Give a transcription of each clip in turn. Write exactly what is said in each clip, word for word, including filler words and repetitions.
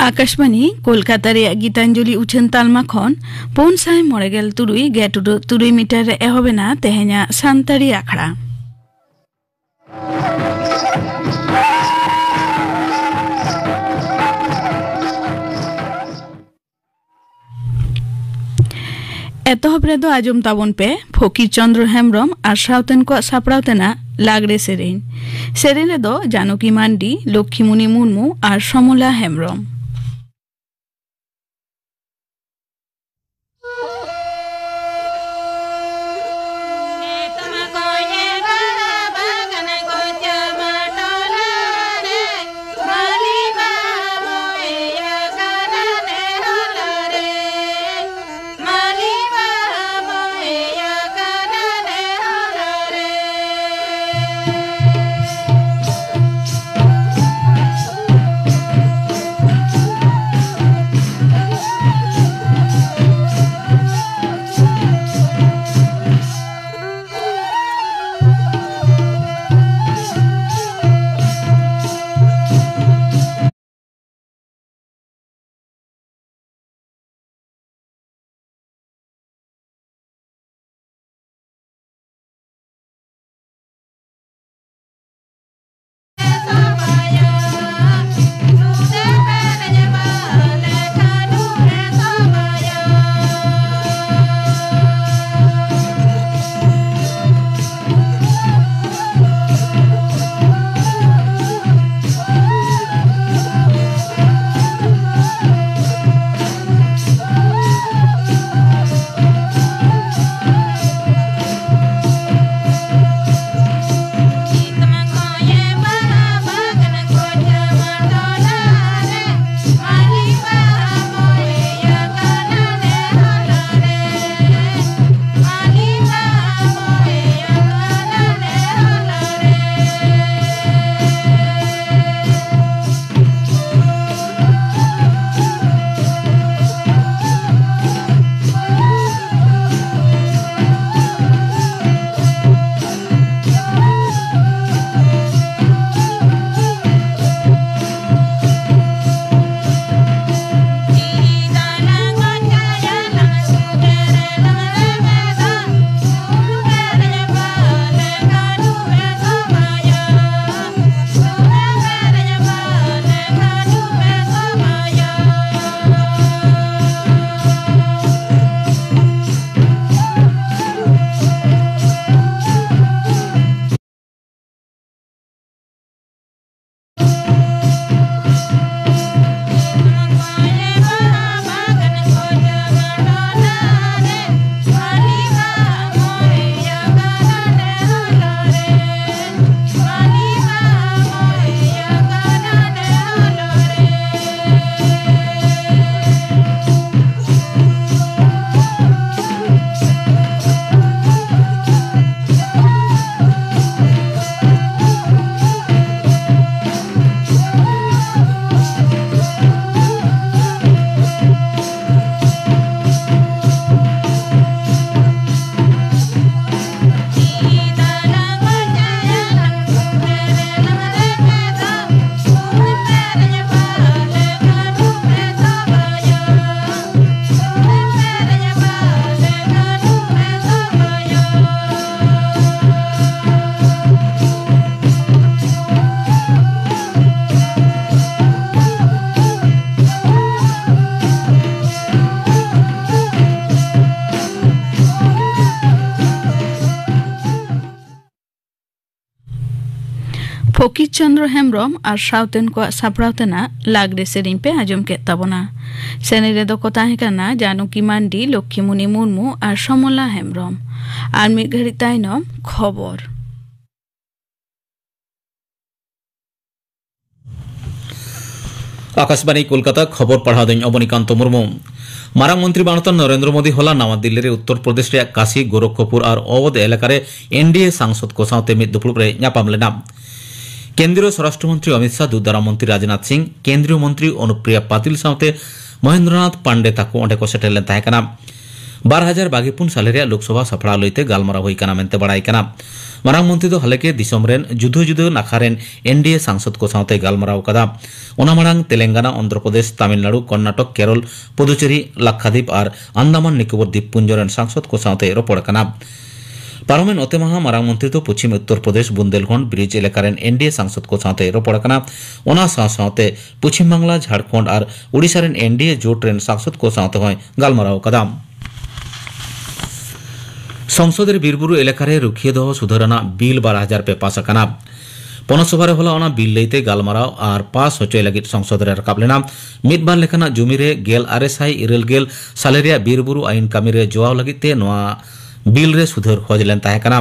ᱟᱠᱟᱥᱵᱟᱬᱤ ᱠᱳᱞᱠᱟᱛᱟ ᱨᱮᱭᱟᱜ ᱜᱤᱛᱟᱧᱡᱚᱞᱤ ᱩᱪᱷᱟᱹᱱ ᱛᱟᱞᱢᱟ ᱠᱷᱚᱱ ᱯᱩᱱ ᱥᱟᱭ ᱢᱚᱬᱮ ᱜᱮᱞ ᱛᱩᱨᱩᱭ ᱜᱮᱞ ᱛᱩᱨᱩᱭ ᱢᱤᱴᱟᱨ ᱨᱮ ᱮᱦᱚᱵ ᱮᱱᱟ ᱛᱮᱦᱮᱧᱟᱜ ᱥᱟᱱᱛᱟᱲᱤ ᱟᱠᱷᱲᱟ᱾ ᱮᱛᱚᱦᱚᱵ ᱨᱮᱫᱚ ᱟᱸᱡᱚᱢ ᱛᱟᱵᱚᱱ ᱯᱮ ᱯᱷᱚᱠᱤᱨ ᱪᱚᱸᱫᱽᱨᱚ ᱦᱮᱢᱵᱽᱨᱚᱢ ᱟᱨ ᱥᱟᱶᱛᱮᱱ ᱠᱚᱣᱟᱜ ᱥᱟᱯᱲᱟᱣ ᱛᱮᱱᱟᱜ ᱞᱟᱜᱽᱲᱮ ᱥᱮᱨᱮᱧ᱾ ᱥᱮᱨᱮᱧ ᱨᱮᱫᱚ ᱡᱟᱱᱚᱠᱤ ᱢᱟᱱᱰᱤ, ᱞᱚᱠᱠᱷᱤᱢᱩᱱᱤ ᱢᱩᱨᱢᱩ ᱟᱨ ᱥᱚᱢᱚᱞᱟ ᱦᱮᱢᱵᱽᱨᱚᱢ᱾ ᱚᱠᱤᱥ ᱪᱚᱱᱫᱨᱚ ᱦᱮᱢᱵᱽᱨᱚᱢ ᱟᱨ ᱥᱟᱶᱛᱮᱱ ᱠᱚᱣᱟᱜ ᱥᱟᱯᱲᱟᱣ ᱛᱮᱱᱟᱜ ᱞᱟᱜᱽᱲᱮ ᱥᱮᱨᱮᱧ ᱯᱮ ᱟᱸᱡᱚᱢ ᱠᱮᱫ ᱛᱟᱵᱚᱱᱟ᱾ ᱥᱮᱨᱮᱧ ᱨᱮᱫᱚ ᱠᱚ ᱛᱟᱦᱮᱸ ᱠᱟᱱᱟ ᱡᱟᱱᱚᱠᱤ ᱢᱟᱱᱰᱤ, ᱞᱚᱠᱠᱷᱤᱢᱩᱱᱤ ᱢᱩᱨᱢᱩ ᱟᱨ ᱥᱚᱢᱚᱞᱟ ᱦᱮᱢᱵᱽᱨᱚᱢ᱾ ᱟᱨ ᱢᱤᱫ ᱜᱷᱟᱹᱲᱤᱡ ᱛᱟᱭᱱᱚᱢ ᱠᱷᱚᱵᱚᱨ᱾ ᱟᱠᱟᱥᱵᱟᱬᱤ ᱠᱳᱞᱠᱟᱛᱟ, ᱠᱷᱚᱵᱚᱨ ᱯᱟᱲᱦᱟᱣ ᱫᱚᱧ ᱚᱵᱚᱱᱤᱠᱟᱱᱛᱚ ᱢᱩᱨᱢᱩ᱾ ᱢᱟᱨᱟᱝ ᱢᱚᱱᱛᱨᱤ ᱢᱟᱱᱚᱛᱟᱱ ᱱᱚᱨᱮᱱᱫᱨᱚ ᱢᱳᱫᱤ ᱦᱚᱞᱟ ᱱᱟᱣᱟ ᱫᱤᱞᱞᱤ ᱨᱮ ᱩᱛᱛᱚᱨ ᱯᱨᱚᱫᱮᱥ ᱨᱮᱭᱟᱜ ᱠᱟᱥᱤ, ᱜᱳᱨᱚᱠᱷᱯᱩᱨ ᱟᱨ ᱚᱣᱚᱫᱷ ᱮᱞᱟᱠᱟ ᱨᱮ ᱮᱱᱰᱤᱮ ᱥᱟᱝᱥᱚᱫ ᱠᱚ ᱥᱟᱶᱛᱮ ᱢᱤᱫ ᱫᱩᱯᱲᱩᱵ ᱨᱮ ᱧᱟᱯᱟᱢ ᱞᱮᱱᱟ᱾ ᱠᱮᱱᱫᱨᱤᱭᱚ ᱥᱚᱨᱟᱥᱴᱨᱚ ᱢᱚᱱᱛᱨᱤ ᱚᱢᱤᱛ ᱥᱟᱦ, ᱫᱩᱫᱷ ᱫᱟᱨᱟᱢ ᱢᱚᱱᱛᱨᱤ ᱨᱟᱡᱽᱱᱟᱛᱷ ᱥᱤᱝ, ᱠᱮᱱᱫᱨᱤᱭᱚ ᱢᱚᱱᱛᱨᱤ ᱚᱱᱩᱯᱨᱤᱭᱟ ᱯᱟᱛᱤᱞ ᱥᱟᱶᱛᱮ ᱢᱚᱦᱮᱱᱫᱨᱚᱱᱟᱛᱷ ᱯᱟᱱᱰᱮ ᱛᱟᱠᱚ ᱚᱸᱰᱮ ᱠᱚ ᱥᱮᱴᱮᱨ ᱞᱮᱱ ᱛᱟᱦᱮᱸ ᱠᱟᱱᱟ᱾ ᱵᱟᱨ ᱦᱟᱡᱟᱨ ᱵᱟᱜᱮ ᱯᱩᱱ ᱥᱟᱞᱮ ᱨᱮᱭᱟᱜ ᱞᱳᱠᱥᱚᱵᱷᱟ ᱥᱟᱯᱲᱟᱣ ᱞᱟᱹᱭᱛᱮ ᱜᱟᱞᱢᱟᱨᱟᱣ ᱦᱩᱭ ᱠᱟᱱᱟ ᱢᱮᱱᱛᱮ ᱵᱟᱲᱟᱭ ᱠᱟᱱᱟ᱾ ᱢᱟᱨᱟᱝ ᱢᱚᱱᱛᱨᱤ ᱫᱚ ᱦᱟᱞᱮᱜᱮ ᱫᱤᱥᱚᱢ ᱨᱮᱱ ᱡᱩᱫᱟᱹ ᱡᱩᱫᱟᱹ ᱱᱟᱠᱷᱟ ᱨᱮᱱ ᱮᱱᱰᱤᱮ ᱥᱟᱝᱥᱚᱫ ᱠᱚ ᱥᱟᱶᱛᱮ ᱜᱟᱞᱢᱟᱨᱟᱣ ᱠᱟᱫᱟ᱾ ᱚᱱᱟ ᱢᱟᱲᱟᱝ ᱛᱮᱞᱮᱝᱜᱟᱱᱟ, ᱚᱱᱫᱷᱨᱚ ᱯᱨᱚᱫᱮᱥ, ᱛᱟᱢᱤᱞᱱᱟᱲᱩ, ᱠᱚᱨᱱᱟᱴᱚᱠ, ᱠᱮᱨᱚᱞ, ᱯᱩᱫᱩᱪᱮᱨᱤ, ᱞᱟᱠᱠᱷᱟᱫᱤᱯ ᱟᱨ ᱟᱱᱫᱟᱢᱟᱱ ᱱᱤᱠᱳᱵᱚᱨ ᱫᱤᱯᱯᱩᱧᱡᱚ ᱨᱮᱱ ᱥᱟᱝᱥᱚᱫ ᱠᱚ ᱥᱟᱶᱛᱮ ᱨᱚᱯᱚᱲ ᱠᱟᱱᱟ᱾ ᱯᱟᱨᱚᱢᱮᱱ ᱚᱛᱮ ᱢᱟᱦᱟ ᱢᱟᱨᱟᱝ ᱢᱚᱱᱛᱨᱤ ᱫᱚ ᱯᱚᱪᱷᱤᱢ ᱩᱛᱛᱚᱨ ᱯᱨᱚᱫᱮᱥ ᱵᱩᱱᱫᱮᱞᱠᱷᱚᱸᱰ ᱵᱨᱤᱡᱽ ᱮᱞᱟᱠᱟ ᱨᱮᱱ ᱮᱱᱰᱤᱮ ᱥᱟᱝᱥᱚᱫ ᱠᱚ ᱥᱟᱶᱛᱮ ᱨᱚᱯᱚᱲ ᱠᱟᱱᱟ᱾ ᱚᱱᱟ ᱥᱟᱶ ᱥᱟᱶᱛᱮ ᱯᱚᱪᱷᱤᱢ ᱵᱟᱝᱞᱟ, ᱡᱷᱟᱲᱠᱷᱚᱸᱰ ᱟᱨ ᱳᱰᱤᱥᱟ ᱨᱮᱱ ᱮᱱᱰᱤᱮ ᱡᱳᱴ ᱨᱮᱱ ᱥᱟᱝᱥᱚᱫ ᱠᱚ ᱥᱟᱶᱛᱮ ᱦᱚᱸᱭ ᱜᱟᱞᱢᱟᱨᱟᱣ ᱠᱟᱫᱟ᱾ ᱥᱚᱝᱥᱚᱫ ᱨᱮ ᱵᱤᱨᱵᱩᱨᱩ ᱮᱞᱟᱠᱟ ᱨᱮ ᱨᱩᱠᱷᱤᱭᱟᱹ ᱫᱚᱦᱚ ᱥᱩᱫᱷᱟᱹᱨ ᱟᱱᱟᱜ ᱵᱤᱞ ᱵᱟᱨ ᱦᱟᱡᱟᱨ ᱯᱮ ᱯᱟᱥ ᱟᱠᱟᱱᱟ᱾ ᱯᱚᱱᱚᱛ ᱥᱚᱵᱷᱟ ᱨᱮ ᱦᱚᱞᱟ ᱚᱱᱟ ᱵᱤᱞ ᱞᱟᱹᱭᱛᱮ ᱜᱟᱞᱢᱟᱨᱟᱣ ᱟᱨ ᱯᱟᱥ ᱦᱚᱪᱚᱭ ᱞᱟᱹᱜᱤᱫ ᱥᱚᱝᱥᱚᱫ ᱨᱮ ᱨᱟᱠᱟᱵ ᱞᱮᱱᱟ᱾ ᱢᱤᱫ ᱵᱟᱨ ᱞᱮᱠᱟᱱᱟᱜ ᱡᱩᱢᱤ ᱨᱮ ᱜᱮᱞ ᱟᱨᱮ ᱥᱟᱭ ᱤᱨᱟᱹᱞ ᱜᱮᱞ ᱥᱟᱞᱮ ᱨᱮᱭᱟᱜ ᱵᱤᱨᱵᱩᱨᱩ ᱟᱭᱤᱱ ᱠᱟᱹᱢᱤ ᱨᱮ ᱡᱚᱣᱟᱣ ᱞᱟᱹᱜᱤᱫ ᱛᱮ ᱱᱚᱣᱟ ᱵᱤᱞ ᱨᱮ ᱥᱩᱫᱷᱟᱹᱨ ᱠᱷᱚᱡᱽ ᱞᱮᱱ ᱛᱟᱦᱮᱸ ᱠᱟᱱᱟ᱾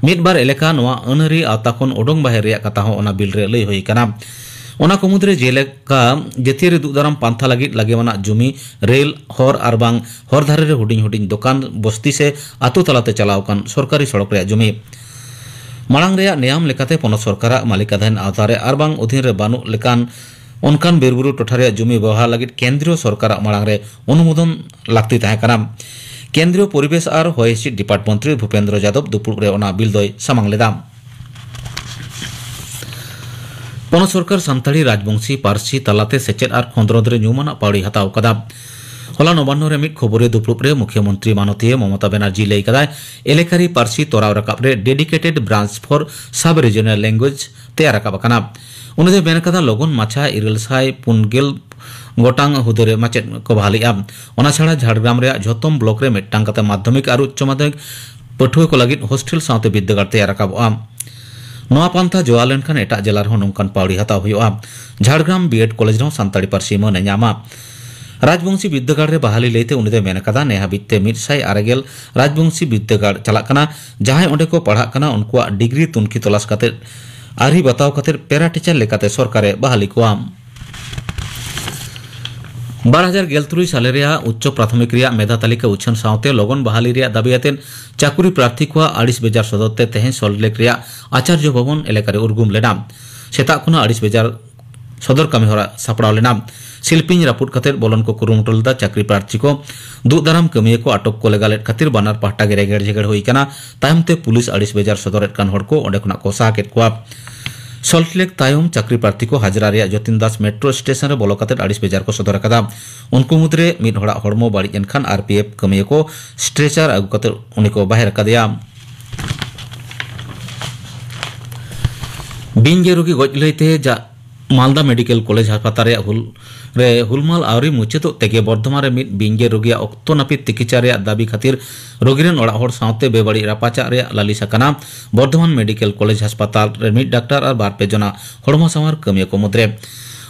ᱢᱤᱫ ᱵᱟᱨ ᱮᱞᱟᱠᱟ ᱱᱚᱣᱟ ᱟᱹᱱᱟᱹᱨᱤ ᱟᱣᱛᱟ ᱠᱷᱚᱱ ᱩᱰᱩᱝ ᱵᱟᱦᱮᱨ ᱨᱮᱭᱟᱜ ᱠᱟᱛᱷᱟ ᱦᱚᱸ ᱚᱱᱟ ᱵᱤᱞ ᱨᱮ ᱞᱟᱹᱭ ᱦᱩᱭ ᱠᱟᱱᱟ᱾ ᱚᱱᱟ ᱠᱚ ᱢᱩᱫᱽᱨᱮ ᱡᱮᱞᱮᱠᱟ ᱡᱟᱹᱛᱤᱭᱟᱹᱨᱤ ᱫᱩᱜ ᱫᱟᱨᱟᱢ ᱯᱟᱱᱛᱷᱟ ᱞᱟᱹᱜᱤᱫ ᱞᱟᱜᱮᱣᱟᱱᱟᱜ ᱡᱩᱢᱤ, ᱨᱮᱞ, ᱦᱚᱨ ᱟᱨ ᱵᱟᱝ ᱦᱚᱨ ᱫᱷᱟᱨᱮ ᱨᱮ ᱦᱩᱰᱤᱧ ᱦᱩᱰᱤᱧ ᱫᱚᱠᱟᱱ, ᱵᱚᱥᱛᱤ ᱥᱮ ᱟᱛᱳ ᱛᱟᱞᱟᱛᱮ ᱪᱟᱞᱟᱣ ᱟᱠᱟᱱ ᱥᱚᱨᱠᱟᱨᱤ ᱥᱚᱲᱚᱠ ᱨᱮᱭᱟᱜ ᱡᱩᱢᱤ᱾ ᱢᱟᱲᱟᱝ ᱨᱮᱭᱟᱜ ᱱᱮᱭᱟᱢ ᱞᱮᱠᱟᱛᱮ ᱯᱚᱱᱚᱛ ᱥᱚᱨᱠᱟᱨᱟᱜ ᱢᱟᱹᱞᱤᱠᱟᱫᱷᱤᱱ ᱟᱣᱛᱟ ᱨᱮ ᱟᱨ ᱵᱟᱝ ᱚᱫᱷᱤᱱ ᱨᱮ ᱵᱟᱹᱱᱩᱜ ᱞᱮᱠᱟᱱ ᱚᱱᱠᱟᱱ ᱵᱤᱨᱵᱩᱨᱩ ᱴᱚᱴᱷᱟ ᱨᱮᱭᱟᱜ ᱡᱩᱢᱤ ᱵᱮᱣᱦᱟᱨ ᱞᱟᱹᱜᱤᱫ ᱠᱮᱱᱫᱨᱤᱭᱚ ᱥᱚᱨᱠᱟᱨᱟᱜ ᱢᱟᱲᱟᱝ ᱨᱮ ᱚᱱᱩᱢᱳᱫᱚᱱ ᱞᱟᱹᱠᱛᱤ ᱛᱟᱦᱮᱸ ᱠᱟᱱᱟ᱾ ᱠᱮᱱᱫᱨᱤᱭᱚ ᱯᱚᱨᱤᱵᱮᱥ ᱟᱨ ᱦᱚᱭ ᱦᱤᱸᱥᱤᱫ ᱰᱤᱯᱟᱨᱴ ᱢᱚᱱᱛᱨᱤ ᱵᱷᱩᱯᱮᱱᱫᱨᱚ ᱡᱟᱫᱚᱵ ᱫᱩᱯᱲᱩᱵ ᱨᱮ ᱚᱱᱟ ᱵᱤᱞ ᱫᱚᱭ ᱥᱟᱢᱟᱝ ᱞᱮᱫᱟ᱾ ᱯᱚᱱᱚᱛ ᱥᱚᱨᱠᱟᱨ ᱥᱟᱱᱛᱟᱲᱤ ᱨᱟᱡᱽᱵᱚᱝᱥᱤ ᱯᱟᱹᱨᱥᱤ ᱛᱟᱞᱟᱛᱮ ᱥᱮᱪᱮᱫ ᱟᱨ ᱠᱷᱚᱸᱫᱽᱨᱚᱸᱫᱽ ᱨᱮ ᱧᱩᱢᱟᱱᱟᱜ ᱯᱟᱹᱣᱲᱤ ᱦᱟᱛᱟᱣ ᱟᱠᱟᱫᱟ᱾ ᱦᱚᱞᱟ ᱱᱚᱵᱟᱱᱱᱚ ᱨᱮ ᱢᱤᱫ ᱠᱷᱚᱵᱚᱨᱤᱭᱟᱹ ᱫᱩᱯᱲᱩᱵ ᱨᱮ ᱢᱩᱠᱷᱭᱚᱢᱚᱱᱛᱨᱤ ᱢᱟᱱᱚᱛᱤᱭᱟᱹ ᱢᱚᱢᱚᱛᱟ ᱵᱮᱱᱟᱨᱡᱤ ᱞᱟᱹᱭ ᱠᱟᱫᱟᱭ, ᱮᱞᱮᱠᱟᱨᱤ ᱯᱟᱹᱨᱥᱤ ᱛᱚᱨᱟᱣ ᱨᱟᱠᱟᱵ ᱨᱮ dedicated branch for sub regional language ᱛᱮᱭᱟᱨ ᱨᱟᱠᱟᱵ ᱟᱠᱟᱱᱟ᱾ ᱩᱱᱤ ᱫᱚᱭ ᱢᱮᱱ ᱠᱟᱫᱟ, ᱞᱚᱜᱚᱱ ᱢᱟᱪᱷᱟ ᱤᱨᱟᱹᱞ ᱥᱟᱭ ᱯᱩᱱ ᱜᱮᱞ ᱜᱚᱴᱟᱝ ᱦᱩᱫᱟᱹ ᱨᱮ ᱢᱟᱪᱮᱫ ᱠᱚ ᱵᱟᱦᱟᱞᱤᱜᱼᱟ᱾ ᱚᱱᱟ ᱪᱷᱟᱲᱟ ᱡᱷᱟᱲᱜᱨᱟᱢ ᱨᱮᱭᱟᱜ ᱡᱷᱚᱛᱚᱢ ᱵᱞᱚᱠ ᱨᱮ ᱢᱤᱫᱴᱟᱝ ᱠᱟᱛᱮ ᱢᱟᱫᱽᱫᱷᱚᱢᱤᱠ ᱟᱨ ᱩᱪᱪᱚ ᱢᱟᱫᱽᱫᱷᱚᱢᱤᱠ ᱯᱟᱹᱴᱷᱩᱣᱟᱹ ᱠᱚ ᱞᱟᱹᱜᱤᱫ ᱦᱳᱥᱴᱮᱞ ᱥᱟᱶᱛᱮ ᱵᱤᱨᱫᱟᱹᱜᱟᱲ ᱛᱮᱭᱟᱨ ᱨᱟᱠᱟᱵᱚᱜᱼᱟ᱾ ᱱᱚᱣᱟ ᱯᱟᱱᱛᱷᱟ ᱡᱚᱣᱟ ᱞᱮᱱᱠᱷᱟᱱ ᱮᱴᱟᱜ ᱡᱮᱞᱟ ᱨᱮᱦᱚᱸ ᱱᱚᱝᱠᱟᱱ ᱯᱟᱹᱣᱲᱤ ᱦᱟᱛᱟᱣ ᱦᱩᱭᱩᱜᱼᱟ᱾ ᱡᱷᱟᱲᱜᱨᱟᱢ ᱵᱤᱮᱰ ᱠᱚᱞᱮᱡᱽ ᱨᱮᱦᱚᱸ ᱥᱟᱱᱛᱟᱲᱤ ᱯᱟᱹᱨᱥᱤ ᱢᱟᱹᱱ ᱮ ᱧᱟᱢᱟ᱾ ᱨᱟᱡᱽᱵᱚᱝᱥᱤ ᱵᱤᱨᱫᱟᱹᱜᱟᱲ ᱨᱮ ᱵᱟᱦᱟᱞᱤ ᱞᱟᱹᱭᱛᱮ ᱩᱱᱤ ᱫᱚᱭ ᱢᱮᱱ ᱟᱠᱟᱫᱟ, ᱱᱮ ᱦᱟᱹᱵᱤᱡ ᱛᱮ ᱢᱤᱫ ᱥᱟᱭ ᱟᱨᱮ ᱜᱮᱞ ᱨᱟᱡᱽᱵᱚᱝᱥᱤ ᱵᱤᱨᱫᱟᱹᱜᱟᱲ ᱪᱟᱞᱟᱜ ᱠᱟᱱᱟ᱾ ᱡᱟᱦᱟᱸᱭ ᱚᱸᱰᱮ ᱠᱚ ᱯᱟᱲᱦᱟᱜ ᱠᱟᱱᱟ, ᱩᱱᱠᱩᱣᱟᱜ ᱰᱤᱜᱽᱨᱤ ᱛᱩᱱᱠᱷᱤ ᱛᱚᱞᱟᱥ ᱠᱟᱛᱮ ᱟᱹᱨᱤ ᱵᱟᱛᱟᱣ ᱠᱟᱛᱮ ᱯᱮᱨᱟ ᱴᱤᱪᱟᱨ ᱞᱮᱠᱟᱛᱮ ᱥᱚᱨᱠᱟᱨᱮ ᱵᱟᱦᱟᱞᱤ ᱠᱚᱣᱟ᱾ ᱵᱟᱨ ᱦᱟᱡᱟᱨ ᱜᱮᱞ ᱛᱩᱨᱩᱭ ᱥᱟᱞᱮ ᱨᱮᱭᱟᱜ ᱩᱪᱪᱚ ᱯᱨᱟᱛᱷᱚᱢᱤᱠ ᱨᱮᱭᱟᱜ ᱢᱮᱫᱷᱟ ᱛᱟᱹᱞᱤᱠᱟ ᱩᱪᱷᱟᱹᱱ ᱥᱟᱶᱛᱮ ᱞᱚᱜᱚᱱ ᱵᱟᱦᱟᱞᱤ ᱨᱮᱭᱟᱜ ᱫᱟᱹᱵᱤ ᱟᱛᱮ ᱪᱟᱹᱠᱨᱤ ᱯᱨᱟᱨᱛᱷᱤ ᱠᱚᱣᱟᱜ ᱟᱹᱲᱤᱥ ᱵᱮᱡᱟᱨ ᱥᱚᱫᱚᱨ ᱛᱮ ᱛᱮᱦᱮᱧ ᱥᱚᱞᱴ ᱞᱮᱠ ᱨᱮᱭᱟᱜ ᱟᱪᱟᱨᱡᱚ ᱵᱷᱚᱵᱚᱱ ᱮᱞᱟᱠᱟ ᱨᱮ ᱩᱨᱜᱩᱢ ᱞᱮᱱᱟ᱾ ᱥᱮᱛᱟᱜ ᱠᱷᱚᱱᱟᱜ ᱟᱹᱲᱤᱥ ᱵᱮᱡᱟᱨ ᱥᱚᱫᱚᱨ ᱠᱟᱹᱢᱤ ᱦᱚᱨᱟ ᱥᱟᱯᱲᱟᱣ ᱞᱮᱱᱟ᱾ ᱥᱤᱞᱯᱤᱧ ᱨᱟᱹᱯᱩᱫ ᱠᱟᱛᱮ ᱵᱚᱞᱚᱱ ᱠᱚ ᱠᱩᱨᱩᱢᱩᱴᱩ ᱞᱮᱫᱟ᱾ ᱪᱟᱹᱠᱨᱤ ᱯᱨᱟᱨᱛᱷᱤ ᱠᱚ ᱫᱩᱜ ᱫᱟᱨᱟᱢ ᱠᱟᱹᱢᱤᱭᱟᱹ ᱠᱚ ᱟᱴᱚᱠ ᱠᱚ ᱞᱟᱜᱟ ᱞᱮᱫ ᱠᱷᱟᱹᱛᱤᱨ ᱵᱟᱱᱟᱨ ᱯᱟᱦᱴᱟ ᱜᱮ ᱨᱮᱸᱜᱮᱲ ᱡᱷᱮᱜᱮᱲ ᱦᱩᱭ ᱠᱟᱱᱟ᱾ ᱛᱟᱭᱚᱢ ᱛᱮ ᱯᱩᱞᱤᱥ ᱟᱹᱲᱤᱥ ᱵᱮᱡᱟᱨ ᱥᱚᱫᱚᱨᱮᱫ ᱠᱟᱱ ᱦᱚᱲ ᱠᱚ ᱚᱸᱰᱮ ᱠᱷᱚᱱᱟᱜ ᱠᱚ ᱥᱟᱦᱟ ᱠᱮᱫ ᱠᱚᱣᱟ᱾ ᱥᱚᱞᱴ ᱞᱮᱠ ᱛᱟᱭᱚᱢ ᱪᱟᱹᱠᱨᱤ ᱯᱨᱟᱨᱛᱷᱤ ᱠᱚ ᱦᱟᱡᱽᱨᱟ ᱨᱮᱭᱟᱜ ᱡᱚᱛᱤᱱ ᱫᱟᱥ ᱢᱮᱴᱨᱳ ᱥᱴᱮᱥᱚᱱ ᱨᱮ ᱵᱚᱞᱚ ᱠᱟᱛᱮ ᱟᱹᱲᱤᱥ ᱵᱮᱡᱟᱨ ᱠᱚ ᱥᱚᱫᱚᱨ ᱟᱠᱟᱫᱟ᱾ ᱩᱱᱠᱩ ᱢᱩᱫᱽᱨᱮ ᱢᱤᱫ ᱦᱚᱲᱟᱜ ᱦᱚᱲᱢᱚ ᱵᱟᱹᱲᱤᱡ ᱮᱱ ᱠᱷᱟᱱ ᱟᱨ ᱯᱤ ᱮᱯᱷ ᱠᱟᱹᱢᱤᱭᱟᱹ ᱠᱚ ᱥᱴᱨᱮᱪᱟᱨ ᱟᱹᱜᱩ ᱠᱟᱛᱮ ᱩᱱᱤ ᱠᱚ ᱵᱟᱦᱮᱨ ᱟᱠᱟᱫᱮᱭᱟ᱾ ᱵᱤᱧ ᱜᱮᱨ ᱨᱩᱜᱤ ᱜᱚᱡ ᱞᱟᱹᱭᱛᱮ ᱡᱟ ᱢᱟᱞᱫᱟ ᱢᱮᱰᱤᱠᱮᱞ ᱠᱚᱞᱮᱡᱽ ᱦᱟᱥᱯᱟᱛᱟᱞ ᱨᱮᱭᱟᱜ ᱦᱩᱞ ᱨᱮ ᱦᱩᱞᱢᱟᱞ ᱟᱹᱣᱨᱤ ᱢᱩᱪᱟᱹᱫᱚᱜ ᱛᱮᱜᱮ ᱵᱚᱨᱫᱷᱚᱢᱟᱱ ᱨᱮ ᱢᱤᱫ ᱵᱤᱧ ᱜᱮᱨ ᱨᱩᱜᱤᱭᱟᱜ ᱚᱠᱛᱚ ᱱᱟᱹᱯᱤᱛ ᱛᱤᱠᱤᱪᱷᱟ ᱨᱮᱭᱟᱜ ᱫᱟᱹᱵᱤ ᱠᱷᱟᱹᱛᱤᱨ ᱨᱳᱜᱤ ᱨᱮᱱ ᱚᱲᱟᱜ ᱦᱚᱲ ᱥᱟᱶᱛᱮ ᱵᱮᱵᱟᱹᱲᱤᱡ ᱨᱟᱯᱟᱪᱟᱜ ᱨᱮᱭᱟᱜ ᱞᱟᱹᱞᱤᱥ ᱟᱠᱟᱱᱟ ᱵᱚᱨᱫᱷᱚᱢᱟᱱ ᱢᱮᱰᱤᱠᱮᱞ ᱠᱚᱞᱮᱡᱽ ᱦᱟᱥᱯᱟᱛᱟᱞ ᱨᱮ ᱢᱤᱫ ᱰᱟᱠᱛᱟᱨ ᱟᱨ ᱵᱟᱨ ᱯᱮ ᱡᱚᱱᱟ ᱦᱚᱲᱢᱚ ᱥᱟᱶᱟᱨ ᱠᱟᱹᱢᱤᱭᱟᱹ ᱠᱚ ᱢᱩᱫᱽᱨᱮ᱾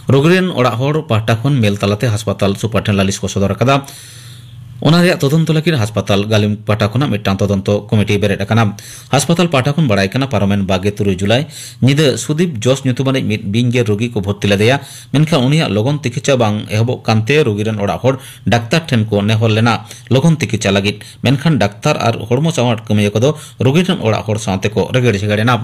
ᱨᱳᱜᱤ ᱨᱮᱱ ᱚᱲᱟᱜ ᱦᱚᱲ ᱯᱟᱦᱴᱟ ᱠᱷᱚᱱ ᱢᱮᱞ ᱛᱟᱞᱟᱛᱮ ᱦᱟᱥᱯᱟᱛᱟᱞ ᱥᱩᱯᱟᱨ ᱴᱷᱮᱱ ᱞᱟᱹᱞᱤᱥ ᱠᱚ ᱥᱚᱫᱚᱨ ᱟᱠᱟᱫᱟ᱾ ᱚᱱᱟ ᱨᱮᱭᱟᱜ ᱛᱚᱫᱚᱱᱛᱚ ᱞᱟᱹᱜᱤᱫ ᱦᱟᱥᱯᱟᱛᱟᱞ ᱜᱟᱹᱞᱤᱢ ᱯᱟᱦᱴᱟ ᱠᱷᱚᱱᱟᱜ ᱢᱤᱫᱴᱟᱝ ᱛᱚᱫᱚᱱᱛᱚ ᱠᱚᱢᱤᱴᱤ ᱵᱮᱨᱮᱫ ᱟᱠᱟᱱᱟ᱾ ᱦᱟᱥᱯᱟᱛᱟᱞ ᱯᱟᱦᱴᱟ ᱠᱷᱚᱱ ᱵᱟᱲᱟᱭ ᱠᱟᱱᱟ, ᱯᱟᱨᱚᱢᱮᱱ ᱵᱟᱜᱮ ᱛᱩᱨᱩᱭ ᱡᱩᱞᱟᱭ ᱧᱤᱫᱟᱹ ᱥᱩᱫᱤᱯ ᱡᱚᱥ ᱧᱩᱛᱩᱢᱟᱱᱤᱡ ᱢᱤᱫ ᱵᱤᱧ ᱜᱮᱨ ᱨᱳᱜᱤ ᱠᱚ ᱵᱷᱚᱨᱛᱤ ᱞᱮᱫᱮᱭᱟ᱾ ᱢᱮᱱᱠᱷᱟᱱ ᱩᱱᱤᱭᱟᱜ ᱞᱚᱜᱚᱱ ᱛᱤᱠᱤᱪᱷᱟ ᱵᱟᱝ ᱮᱦᱚᱵᱚᱜ ᱠᱟᱱᱛᱮ ᱨᱳᱜᱤ ᱨᱮᱱ ᱚᱲᱟᱜ ᱦᱚᱲ ᱰᱟᱠᱛᱟᱨ ᱴᱷᱮᱱ ᱠᱚ ᱱᱮᱦᱚᱨ ᱞᱮᱱᱟ ᱞᱚᱜᱚᱱ ᱛᱤᱠᱤᱪᱷᱟ ᱞᱟᱹᱜᱤᱫ᱾ ᱢᱮᱱᱠᱷᱟᱱ ᱰᱟᱠᱛᱟᱨ ᱟᱨ ᱦᱚᱲᱢᱚ ᱥᱟᱶᱟᱨ ᱠᱟᱹᱢᱤᱭᱟᱹ ᱠᱚᱫᱚ ᱨᱳᱜᱤ ᱨᱮᱱ ᱚᱲᱟᱜ ᱦᱚᱲ ᱥᱟᱶᱛᱮ ᱠᱚ ᱨᱮᱜᱮᱲ ᱡᱷᱮᱜᱮᱲ ᱮᱱᱟ᱾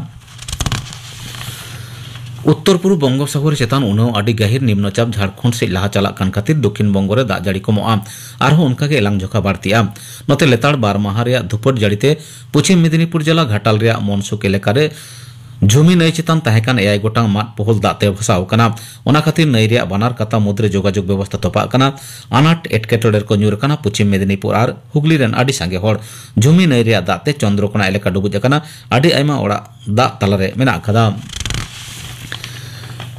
ᱩᱛᱛᱚᱨ ᱯᱩᱨᱩᱵ ᱵᱚᱝᱜᱳᱯᱥᱟᱜᱚᱨ ᱪᱮᱛᱟᱱ ᱩᱱᱟᱹᱣ ᱟᱹᱰᱤ ᱜᱟᱹᱦᱤᱨ ᱱᱤᱢᱱᱚᱪᱟᱯ ᱡᱷᱟᱲᱠᱷᱚᱸᱰ ᱥᱮᱫ ᱞᱟᱦᱟ ᱪᱟᱞᱟᱜ ᱠᱟᱱ ᱠᱷᱟᱹᱛᱤᱨ ᱫᱚᱠᱷᱤᱱ ᱵᱚᱝᱜᱚ ᱨᱮ ᱫᱟᱜ ᱡᱟᱹᱲᱤ ᱠᱚᱢᱚᱜᱼᱟ᱾ ᱟᱨᱦᱚᱸ ᱚᱱᱠᱟᱜᱮ ᱮᱞᱟᱝ ᱡᱚᱠᱷᱟ ᱵᱟᱹᱲᱛᱤᱜᱼᱟ᱾ ᱱᱚᱛᱮ ᱞᱮᱛᱟᱲ ᱵᱟᱨ ᱢᱟᱦᱟ ᱨᱮᱭᱟᱜ ᱫᱷᱩᱯᱟᱹᱴ ᱡᱟᱹᱲᱤᱛᱮ ᱯᱚᱪᱷᱤᱢ ᱢᱮᱫᱤᱱᱤᱯᱩᱨ ᱡᱮᱞᱟ ᱜᱷᱟᱴᱟᱞ ᱨᱮᱭᱟᱜ ᱢᱚᱱᱥᱩᱠ ᱮᱞᱟᱠᱟ ᱨᱮ ᱡᱷᱩᱢᱤ ᱱᱟᱹᱭ ᱪᱮᱛᱟᱱ ᱛᱟᱦᱮᱸ ᱠᱟᱱ ᱮᱭᱟᱭ ᱜᱚᱴᱟᱝ ᱢᱟᱫ ᱯᱚᱦᱚᱞ ᱫᱟᱜ ᱛᱮ ᱵᱷᱟᱥᱟᱣ ᱟᱠᱟᱱᱟ᱾ ᱚᱱᱟ ᱠᱷᱟᱹᱛᱤᱨ ᱱᱟᱹᱭ ᱨᱮᱭᱟᱜ ᱵᱟᱱᱟᱨ ᱠᱟᱛᱟ ᱢᱩᱫᱽᱨᱮ ᱡᱳᱜᱟᱡᱳᱜᱽ ᱵᱮᱵᱚᱥᱛᱷᱟ ᱛᱚᱯᱟᱜ ᱟᱠᱟᱱᱟ᱾ ᱟᱱᱟᱴ ᱮᱴᱠᱮᱴᱚᱬᱮ ᱨᱮᱠᱚ ᱧᱩᱨ ᱟᱠᱟᱱᱟ ᱯᱚᱪᱷᱤᱢ ᱢᱮᱫᱤᱱᱤᱯᱩᱨ ᱟᱨ ᱦᱩᱜᱽᱞᱤ ᱨᱮᱱ ᱟᱹᱰᱤ ᱥᱟᱸᱜᱮ ᱦᱚᱲ᱾ ᱡᱷᱩᱢᱤ ᱱᱟᱹᱭ ᱨᱮᱭᱟᱜ ᱫᱟᱜ ᱛᱮ ᱪᱚᱱᱫᱨᱚᱠᱳᱱᱟ ᱮᱞᱟᱠᱟ ᱰᱩᱵᱩᱡ ᱟᱠᱟᱱᱟ᱾ ᱟᱹᱰᱤ ᱟᱭᱢᱟ ᱚᱲᱟᱜ ᱫᱟᱜ ᱛᱟᱞᱟᱨᱮ ᱢᱮᱱᱟᱜ ᱟᱠᱟᱫᱟ᱾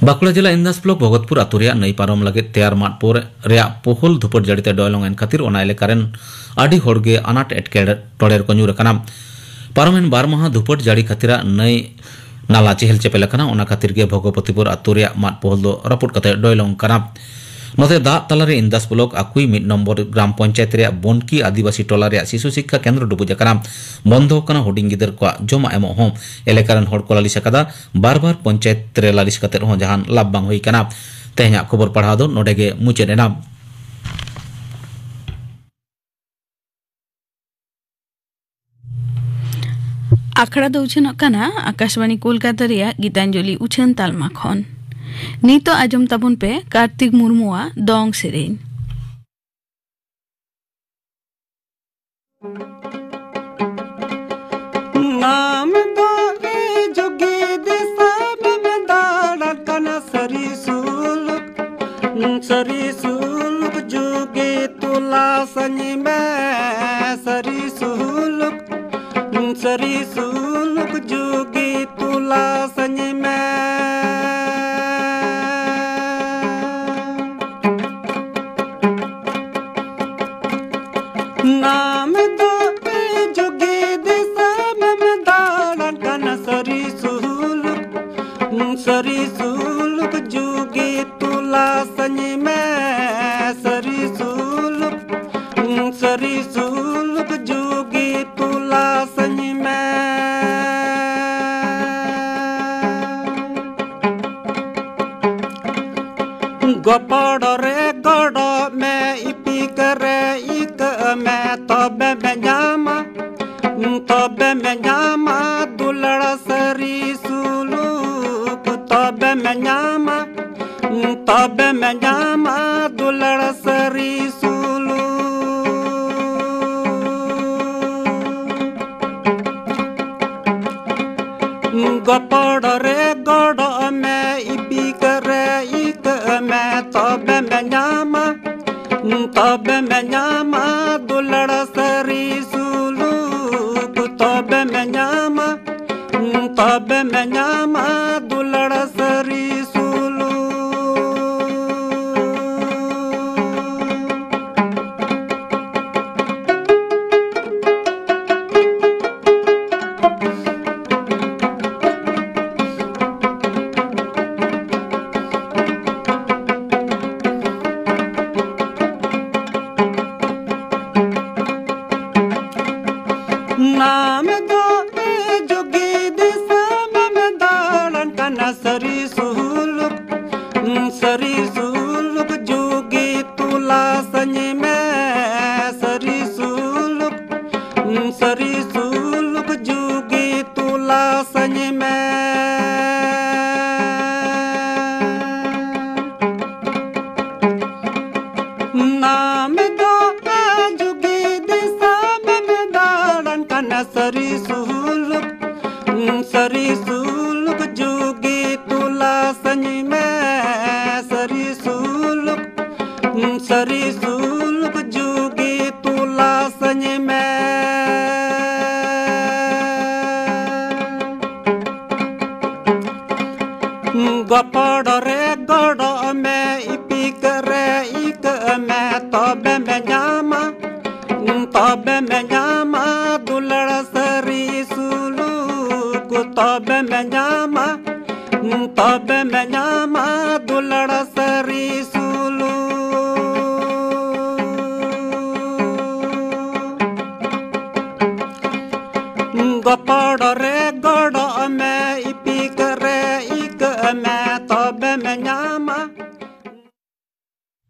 ᱵᱟᱸᱠᱩᱲᱟ ᱡᱮᱞᱟ ᱤᱱᱫᱟᱥ ᱵᱞᱚᱠ ᱵᱷᱚᱜᱚᱛᱯᱩᱨ ᱟᱛᱳ ᱨᱮᱭᱟᱜ ᱱᱟᱹᱭ ᱯᱟᱨᱚᱢ ᱞᱟᱹᱜᱤᱫ ᱛᱮᱭᱟᱨ ᱢᱟᱫ ᱯᱳᱨ ᱨᱮᱭᱟᱜ ᱯᱳᱦᱳᱞ ᱫᱷᱩᱯᱟᱹᱴ ᱡᱟᱹᱲᱤᱛᱮ ᱰᱚᱭᱞᱚᱝ ᱮᱱ ᱠᱷᱟᱹᱛᱤᱨ ᱚᱱᱟ ᱮᱞᱟᱠᱟ ᱨᱮᱱ ᱟᱹᱰᱤ ᱦᱚᱲᱜᱮ ᱟᱱᱟᱴ ᱮᱴᱠᱮᱴᱚᱬᱮ ᱨᱮᱠᱚ ᱧᱩᱨ ᱟᱠᱟᱱᱟ᱾ ᱯᱟᱨᱚᱢᱮᱱ ᱵᱟᱨ ᱢᱟᱦᱟ ᱫᱷᱩᱯᱟᱹᱴ ᱡᱟᱹᱲᱤ ᱠᱷᱟᱹᱛᱤᱨᱟᱜ ᱱᱟᱹᱭ ᱱᱟᱞᱟ ᱪᱮᱦᱮᱞ ᱪᱮᱯᱮᱞ ᱟᱠᱟᱱᱟ, ᱚᱱᱟ ᱠᱷᱟᱹᱛᱤᱨ ᱜᱮ ᱵᱷᱚᱜᱚᱵᱚᱛᱤᱯᱩᱨ ᱟᱛᱳ ᱨᱮᱭᱟᱜ ᱢᱟᱫ ᱯᱚᱦᱚᱞ ᱫᱚ ᱨᱟᱹᱯᱩᱫ ᱠᱟᱛᱮ ᱰᱚᱭᱞᱚᱝ ᱠᱟᱱᱟ᱾ ᱱᱚᱛᱮ ᱫᱟᱜ ᱛᱟᱞᱟᱨᱮ ᱤᱱᱫᱟᱥ ᱵᱞᱚᱠ ᱟᱠᱩᱭ ᱢᱤᱫ ᱱᱚᱢᱵᱚᱨ ᱜᱨᱟᱢ ᱯᱚᱧᱪᱟᱭᱮᱛ ᱨᱮᱭᱟᱜ ᱵᱚᱱᱠᱤ ᱟᱹᱫᱤᱵᱟᱹᱥᱤ ᱴᱚᱞᱟ ᱨᱮᱭᱟᱜ ᱥᱤᱥᱩ ᱥᱤᱠᱠᱷᱟ ᱠᱮᱱᱫᱨᱚ ᱰᱩᱵᱩᱡ ᱟᱠᱟᱱᱟ᱾ ᱵᱚᱱᱫᱚ ᱟᱠᱟᱱᱟ ᱦᱩᱰᱤᱧ ᱜᱤᱫᱟᱹᱨ ᱠᱚᱣᱟᱜ ᱡᱚᱢᱟᱜ ᱮᱢᱚᱜ ᱦᱚᱸ᱾ ᱮᱞᱟᱠᱟ ᱨᱮᱱ ᱦᱚᱲ ᱠᱚ ᱞᱟᱹᱞᱤᱥ ᱟᱠᱟᱫᱟ, ᱵᱟᱨ ᱵᱟᱨ ᱯᱚᱧᱪᱟᱭᱮᱛ ᱨᱮ ᱞᱟᱹᱞᱤᱥ ᱠᱟᱛᱮ ᱦᱚᱸ ᱡᱟᱦᱟᱱ ᱞᱟᱵᱷ ᱵᱟᱝ ᱦᱩᱭ ᱟᱠᱟᱱᱟ᱾ ᱛᱮᱦᱮᱧᱟᱜ ᱠᱷᱚᱵᱚᱨ ᱯᱟᱲᱦᱟᱣ ᱫᱚ ᱱᱚᱰᱮ ᱜᱮ ᱢᱩᱪᱟᱹᱫ ᱮᱱᱟ᱾ ᱟᱠᱷᱲᱟ ᱫᱚ ᱩᱪᱷᱟᱹᱱᱚᱜ ᱠᱟᱱᱟ ᱟᱠᱟᱥᱵᱟᱬᱤ ᱠᱳᱞᱠᱟᱛᱟ ᱨᱮᱭᱟᱜ ᱜᱤᱛᱟᱧᱡᱚᱞᱤ ᱩᱪᱷᱟᱹᱱ ᱛᱟᱞᱢᱟ ᱠᱷᱚᱱ᱾ ᱱᱤᱛᱚᱜ ᱟᱸᱡᱚᱢ ᱛᱟᱵᱚᱱ ᱯᱮ ᱠᱟᱨᱛᱤᱠ ᱢᱩᱨᱢᱩᱣᱟᱜ ᱫᱚᱝ ᱥᱮᱨᱮᱧ᱾ ᱱᱟᱢ ᱫᱚ ᱮ ᱡᱩᱜᱤ ᱫᱤᱥᱚᱢᱮᱢ ᱫᱟᱬᱟᱱ ᱠᱟᱱᱟ ᱥᱟᱹᱨᱤ ᱥᱩᱞᱩᱠ, ᱥᱟᱹᱨᱤ ᱥᱩᱞᱩᱠ ᱡᱩᱜᱤ ᱛᱚᱞᱟᱥᱟᱹᱧ ᱢᱮ, ᱥᱟᱹᱨᱤ ᱥᱩᱞᱩᱠ, ᱥᱟᱹᱨᱤ ᱥᱩᱞᱩᱠ ᱡᱩᱜᱤ ᱛᱚᱞᱟᱥᱟᱹᱧ ᱢᱮ᱾ ᱱᱟᱢ ᱫᱚ ᱯᱮ ᱡᱩᱜᱤ ᱫᱤᱥᱚᱢᱮᱢ ᱫᱟᱬᱟᱱ ᱠᱟᱱᱟ ᱥᱟᱹᱨᱤ ᱥᱩᱞᱩᱠ, ᱥᱟᱹᱨᱤ ᱥᱩᱞᱩᱠ ᱡᱩᱜᱤ ᱛᱚᱞᱟᱥᱟᱹᱧ ᱢᱮ, ᱥᱟᱹᱨᱤ ᱥᱩᱞᱩᱠ, ᱥᱟᱹᱨᱤ ᱥᱩᱞᱩᱠ ᱡᱩᱜᱤ ᱛᱚᱞᱟᱥᱟᱹᱧ ᱢᱮ᱾ ᱜᱚᱯᱚᱲ ᱨᱮ ᱜᱚᱲᱚᱜ ᱢᱮ, ᱤᱯᱤᱠ ᱨᱮ ᱤᱠᱟᱹᱜ ᱢᱮ, ᱛᱚᱵᱮᱢ ᱧᱟᱢᱟ, ᱛᱚᱵᱮᱢ ᱧᱟᱢᱟ ᱫᱩᱞᱟᱹᱲ ᱥᱟᱹᱨᱤ ᱥᱩᱞᱩᱠ, ᱛᱚᱵᱮᱢ ᱧᱟᱢᱟ, ᱛᱚᱵᱮᱢ ᱧᱟᱢᱟ ᱫᱩᱞᱟᱹᱲ ᱥᱟᱹᱨᱤ ᱥᱩᱞᱩᱠ᱾ ᱜᱚᱯᱚᱲ ᱨᱮ ᱜᱚᱲᱚᱜ ᱢᱮ, ᱤᱯᱤᱠ ᱨᱮ ᱤᱠᱟᱹᱜ ᱢᱮ, ᱛᱚᱵᱮᱢ ᱧᱟᱢᱟ, ᱛᱚᱵᱮᱢ ᱧᱟᱢᱟ ᱫᱩᱞᱟᱹᱲ ᱥᱟᱹᱨᱤ ᱥᱩᱞᱩᱠ, ᱛᱚᱵᱮᱢ ᱧᱟᱢᱟ, ᱛᱚᱵᱮᱢ ᱧᱟᱢᱟ ᱫᱩᱞᱟᱹᱲ ᱥᱟᱹᱨᱤ ᱥᱩᱞᱩᱠ᱾ ᱥᱟᱹᱧ ᱢᱮ᱾ ᱱᱟᱢ ᱫᱚ ᱡᱩᱜᱤ ᱫᱤᱥᱚᱢ ᱮᱢ ᱫᱟᱬᱟᱱ ᱠᱟᱱᱟ, ᱥᱟᱹᱨᱤ ᱥᱩᱞᱩᱠ, ᱥᱟᱹᱨᱤ ᱥᱩᱞᱩᱠ ᱡᱩᱜᱤ ᱛᱚᱞᱟᱥᱟᱹᱧ ᱢᱮ, ᱥᱟᱹᱨᱤ ᱥᱩᱞᱩᱠ, ᱥᱟᱹᱨᱤ ᱥᱩᱞᱩᱠ ᱡᱩᱜᱤ ᱛᱚᱞᱟᱥᱟᱹᱧ ᱢᱮ᱾ ᱜᱚᱯᱚᱲ ᱨᱮ ᱜᱚᱲᱚᱜ ᱢᱮ, ᱤᱯᱤᱠ ᱨᱮ ᱤᱠᱟᱹᱜ ᱢᱮ, ᱛᱚᱵᱮᱢ ᱧᱟᱢᱟ, ᱛᱚᱵᱮᱢ ᱧᱟᱢᱟ ᱫᱩᱞᱟᱹᱲ ᱥᱟᱹᱨᱤ ᱥᱩᱞᱩᱠ, ᱛᱚᱵᱮᱢ ᱧᱟᱢᱟ, ᱛᱚᱵᱮᱢ ᱧᱟᱢᱟ ᱫᱩᱞᱟᱹᱲ ᱥᱟᱹᱨᱤ ᱥᱩᱞᱩᱠ᱾ ᱜᱚᱯᱚᱲ ᱨᱮ ᱜᱚᱲᱚᱜ ᱢᱮ, ᱤᱯᱤᱠ ᱨᱮ ᱤᱠᱟᱹᱜ ᱢᱮ, ᱛᱚᱵᱮᱢ ᱧᱟᱢᱟ᱾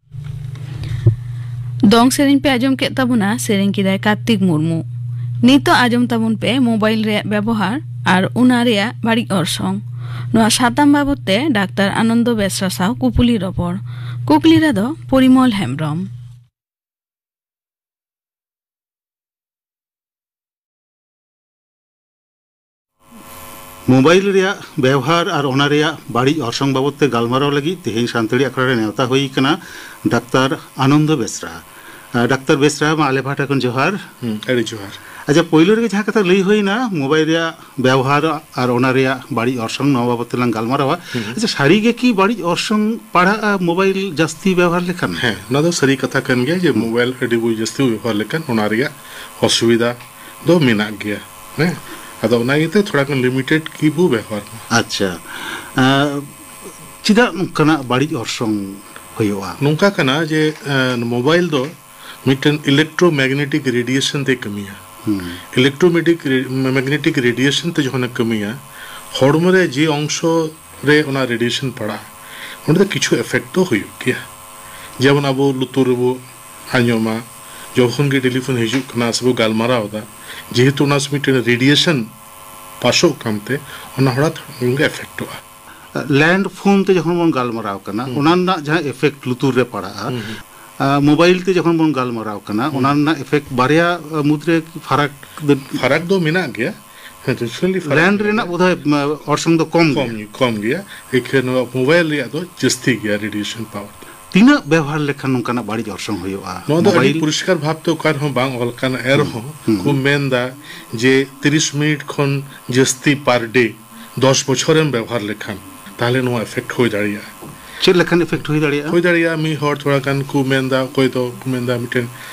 ᱫᱚᱝ ᱥᱮᱨᱮᱧ ᱯᱮ ᱟᱸᱡᱚᱢ ᱠᱮᱫ ᱛᱟᱵᱚᱱᱟ, ᱥᱮᱨᱮᱧ ᱠᱮᱫᱟᱭ ᱠᱟᱨᱛᱤᱠ ᱢᱩᱨᱢᱩ᱾ ᱱᱤᱛᱚᱜ ᱟᱸᱡᱚᱢ ᱛᱟᱵᱚᱱ ᱯᱮ ᱢᱳᱵᱟᱭᱤᱞ ᱨᱮᱭᱟᱜ ᱵᱮᱵᱚᱦᱟᱨ ᱟᱨ ᱚᱱᱟ ᱨᱮᱭᱟᱜ ᱵᱟᱹᱲᱤᱡ ᱚᱨᱥᱚᱝ᱾ ᱱᱚᱣᱟ ᱥᱟᱛᱟᱢ ᱵᱟᱵᱚᱛ ᱛᱮ ᱰᱟᱠᱛᱟᱨ ᱟᱱᱚᱱᱫᱚ ᱵᱮᱥᱨᱟ ᱥᱟᱶ ᱠᱩᱯᱩᱞᱤ ᱨᱚᱯᱚᱲ᱾ ᱠᱩᱠᱞᱤ ᱨᱮᱫᱚ ᱯᱚᱨᱤᱢᱚᱞ ᱦᱮᱢᱵᱨᱚᱢ᱾ ᱢᱳᱵᱟᱭᱤᱞ ᱨᱮᱭᱟᱜ ᱵᱮᱣᱦᱟᱨ ᱟᱨ ᱚᱱᱟ ᱨᱮᱭᱟᱜ ᱵᱟᱹᱲᱤᱡ ᱚᱨᱥᱚᱝ ᱵᱟᱵᱚᱛ ᱛᱮ ᱜᱟᱞᱢᱟᱨᱟᱣ ᱞᱟᱹᱜᱤᱫ ᱛᱮᱦᱮᱧ ᱥᱟᱱᱛᱟᱲᱤ ᱟᱠᱷᱲᱟ ᱨᱮ ᱱᱮᱣᱛᱟ ᱦᱩᱭ ᱟᱠᱟᱱᱟ ᱰᱟᱠᱛᱟᱨ ᱟᱱᱚᱱᱫᱚ ᱵᱮᱥᱨᱟ᱾ ᱟᱨ ᱰᱟᱠᱛᱟᱨ ᱵᱮᱥᱨᱟ, ᱢᱟ ᱟᱞᱮ ᱯᱟᱦᱴᱟ ᱠᱷᱚᱱ ᱡᱚᱦᱟᱨ᱾ ᱦᱩᱸ, ᱟᱹᱰᱤ ᱡᱚᱦᱟᱨ᱾ ᱟᱪᱪᱷᱟ, ᱯᱳᱭᱞᱳ ᱨᱮᱜᱮ ᱡᱟᱦᱟᱸ ᱠᱟᱛᱷᱟ ᱞᱟᱹᱭ ᱦᱩᱭᱱᱟ, ᱢᱳᱵᱟᱭᱤᱞ ᱨᱮᱭᱟᱜ ᱵᱮᱣᱦᱟᱨ ᱟᱨ ᱚᱱᱟ ᱨᱮᱭᱟᱜ ᱵᱟᱹᱲᱤᱡ ᱚᱨᱥᱚᱝ, ᱱᱚᱣᱟ ᱵᱟᱵᱚᱛ ᱛᱮᱞᱟᱝ ᱜᱟᱞᱢᱟᱨᱟᱣᱟ᱾ ᱦᱩᱸ᱾ ᱟᱪᱪᱷᱟ, ᱥᱟᱹᱨᱤ ᱜᱮ ᱠᱤ ᱵᱟᱹᱲᱤᱡ ᱚᱨᱥᱚᱝ ᱯᱟᱲᱟᱜᱼᱟ ᱢᱳᱵᱟᱭᱤᱞ ᱡᱟᱹᱥᱛᱤ ᱵᱮᱣᱦᱟᱨ ᱞᱮᱠᱷᱟᱱ? ᱦᱮᱸ, ᱚᱱᱟ ᱫᱚ ᱥᱟᱹᱨᱤ ᱠᱟᱛᱷᱟ ᱠᱟᱱ ᱜᱮᱭᱟ ᱡᱮ ᱦᱩᱸ᱾ ᱢᱳᱵᱟᱭᱤᱞ ᱟᱹᱰᱤ ᱵᱚ ᱡᱟᱹᱥᱛᱤ ᱵᱚ ᱵᱮᱵᱚᱦᱟᱨ ᱞᱮᱠᱷᱟᱱ ᱚᱱᱟ ᱨᱮᱭᱟᱜ ᱚᱥᱩᱵᱤᱫᱷᱟ ᱫᱚ ᱢᱮᱱᱟᱜ ᱜᱮᱭᱟ᱾ ᱦᱮᱸ, ᱟᱫᱚ ᱚᱱᱟ ᱤᱭᱟᱹᱛᱮ ᱛᱷᱚᱲᱟ ᱜᱟᱱ ᱞᱤᱢᱤᱴᱮᱰ ᱜᱮᱵᱚ ᱵᱮᱣᱦᱟᱨ ᱢᱟ᱾ ᱟᱪᱪᱷᱟ, ᱟᱸ, ᱪᱮᱫᱟᱜ ᱱᱚᱝᱠᱟᱱᱟᱜ ᱵᱟᱹᱲᱤᱡ ᱚᱨᱥᱚᱝ ᱦᱩᱭᱩᱜᱼᱟ? ᱱᱚᱝᱠᱟ ᱠᱟᱱᱟ ᱡᱮ, ᱟᱸ, ᱢᱳᱵᱟᱭᱤᱞ ᱫᱚ ᱢᱤᱫᱴᱮᱱ ᱤᱞᱮᱠᱴᱨᱳᱢᱮᱜᱱᱮᱴᱤᱠ ᱨᱮᱰᱤᱭᱮᱥᱚᱱ ᱛᱮ ᱠᱟᱹᱢᱤᱭᱟ᱾ ᱦᱩᱸ᱾ ᱤᱞᱮᱠᱴᱨᱳᱢᱮᱜᱱᱮᱴᱤᱠ ᱨᱮ-, ᱢᱮᱜᱱᱮᱴᱤᱠ ᱨᱮᱰᱤᱭᱮᱥᱚᱱ ᱛᱮ ᱡᱚᱠᱷᱚᱱᱮ ᱠᱟᱹᱢᱤᱭᱟ, ᱦᱚᱲᱢᱚ ᱨᱮ ᱡᱮ ᱚᱝᱥᱚ ᱨᱮ ᱚᱱᱟ ᱨᱮᱰᱤᱭᱮᱥᱚᱱ ᱯᱟᱲᱟᱜᱼᱟ, ᱚᱸᱰᱮ ᱫᱚ ᱠᱤᱪᱷᱩ ᱮᱯᱷᱮᱠᱴ ᱫᱚ ᱦᱩᱭᱩᱜ ᱜᱮᱭᱟ᱾ ᱡᱮᱢᱚᱱ ᱟᱵᱚ ᱞᱩᱛᱩᱨ ᱨᱮᱵᱚ ᱟᱸᱡᱚᱢᱟ, ᱡᱚᱠᱷᱚᱱ ᱜᱮ ᱴᱮᱞᱤᱯᱷᱳᱱ ᱦᱤᱡᱩᱜ ᱠᱟᱱᱟ ᱥᱮᱵᱚ ᱜᱟᱞᱢᱟᱨᱟᱣ ᱮᱫᱟ, ᱡᱮᱦᱮᱛᱩ ᱚᱱᱟ ᱢᱤᱫᱴᱮᱱ ᱨᱮᱰᱤᱭᱮᱥᱚᱱ ᱯᱟᱥᱚᱜ ᱠᱟᱱᱛᱮ ᱚᱱᱟ ᱦᱚᱲᱟᱜ ᱦᱚᱲᱢᱚ ᱜᱮ ᱮᱯᱷᱮᱠᱴᱚᱜᱼᱟ᱾ ᱞᱮᱱᱰ ᱯᱷᱳᱱ ᱛᱮ ᱡᱚᱠᱷᱚᱱ ᱵᱚᱱ ᱜᱟᱞᱢᱟᱨᱟᱣ ᱠᱟᱱᱟ, ᱦᱩᱸ᱾ ᱚᱱᱟ ᱨᱮᱱᱟᱜ ᱡᱟᱦᱟᱸ ᱮᱯᱷᱮᱠᱴ ᱞᱩᱛᱩᱨ ᱨᱮ ᱯᱟᱲᱟᱜᱼᱟ, ᱦᱩᱸ, ᱦᱩᱸ᱾ ᱟᱨ ᱢᱳᱵᱟᱭᱤᱞ ᱛᱮ ᱡᱚᱠᱷᱚᱱ ᱵᱚᱱ ᱜᱟᱞᱢᱟᱨᱟᱣ ᱠᱟᱱᱟ, ᱦᱩᱸ᱾ ᱚᱱᱟ ᱨᱮᱱᱟᱜ ᱮᱯᱷᱮᱠᱴ ᱵᱟᱨᱭᱟ ᱢᱩᱫᱽᱨᱮ ᱯᱷᱟᱨᱟᱠ ᱫᱚ ᱯᱷᱟᱨᱟᱠ ᱫᱚ ᱢᱮᱱᱟᱜ ᱜᱮᱭᱟ᱾ ᱦᱮᱸ, ᱱᱮᱪᱟᱨᱟᱞᱤ ᱯᱷᱟᱨᱟᱠ ᱞᱮᱱᱰ ᱢᱮᱱᱟᱜ ᱨᱮᱱᱟᱜ ᱜᱮᱭᱟ᱾ ᱵᱳᱫᱷᱚᱭ, ᱢ, ᱚᱨᱥᱚᱝ ᱫᱚ ᱠᱚᱢ ᱠᱚᱢ ᱜᱮᱭᱟ᱾ ᱜᱮ-, ᱠᱚᱢ ᱜᱮᱭᱟ᱾ ᱮᱠᱷᱟᱱ ᱱᱚᱣᱟ ᱢᱳᱵᱟᱭᱤᱞ ᱨᱮᱭᱟᱜ ᱫᱚ ᱡᱟᱹᱥᱛᱤ ᱜᱮᱭᱟ ᱨᱮᱰᱤᱭᱮᱥᱚᱱ ᱯᱟᱣᱟᱨ ᱫᱚ᱾ ᱛᱤᱱᱟᱹᱜ ᱵᱮᱣᱦᱟᱨ ᱞᱮᱠᱷᱟᱱ ᱱᱚᱝᱠᱟᱱᱟᱜ ᱵᱟᱹᱲᱤᱡ ᱚᱨᱥᱚᱝ ᱦᱩᱭᱩᱜᱼᱟ? ᱱᱚᱣᱟ ᱫᱚ ᱟᱹᱰᱤ ᱢᱳᱵᱟᱭᱤᱞ? ᱯᱚᱨᱤᱥᱠᱟᱨ ᱵᱷᱟᱵᱽᱛᱮ ᱚᱠᱟ ᱨᱮᱦᱚᱸ ᱵᱟᱝ ᱚᱞ ᱟᱠᱟᱱᱟ, ᱮᱱ ᱦᱩᱸ, ᱨᱮᱦᱚᱸ ᱦᱩᱸ᱾ ᱠᱚ ᱢᱮᱱᱫᱟ ᱡᱮ ᱛᱤᱨᱤᱥ ᱢᱤᱱᱤᱴ ᱠᱷᱚᱱ ᱡᱟᱹᱥᱛᱤ ᱯᱟᱨ ᱰᱮ ᱫᱚᱥ ᱵᱚᱪᱷᱚᱨᱮᱢ ᱵᱮᱣᱦᱟᱨ ᱞᱮᱠᱷᱟᱱ, ᱛᱟᱦᱚᱞᱮ ᱱᱚᱣᱟ ᱮᱯᱷᱮᱠᱴ ᱦᱩᱭ ᱫᱟᱲᱮᱭᱟᱜᱼᱟ᱾ ᱪᱮᱫ ᱞᱮᱠᱟᱱ ᱮᱯᱷᱮᱠᱴ ᱦᱩᱭ ᱫᱟᱲᱮᱭᱟᱜᱼᱟ? ᱦᱩᱭ ᱫᱟᱲᱮᱭᱟᱜᱼᱟ, ᱢᱤᱫ ᱦᱚᱲ ᱛᱷᱚᱲᱟ ᱜᱟᱱ ᱠᱚ ᱢᱮᱱᱫᱟ, ᱚᱠᱚᱭ ᱫᱚ ᱠᱚ ᱢᱮᱱᱫᱟ ᱢᱤᱫᱴᱮᱱ,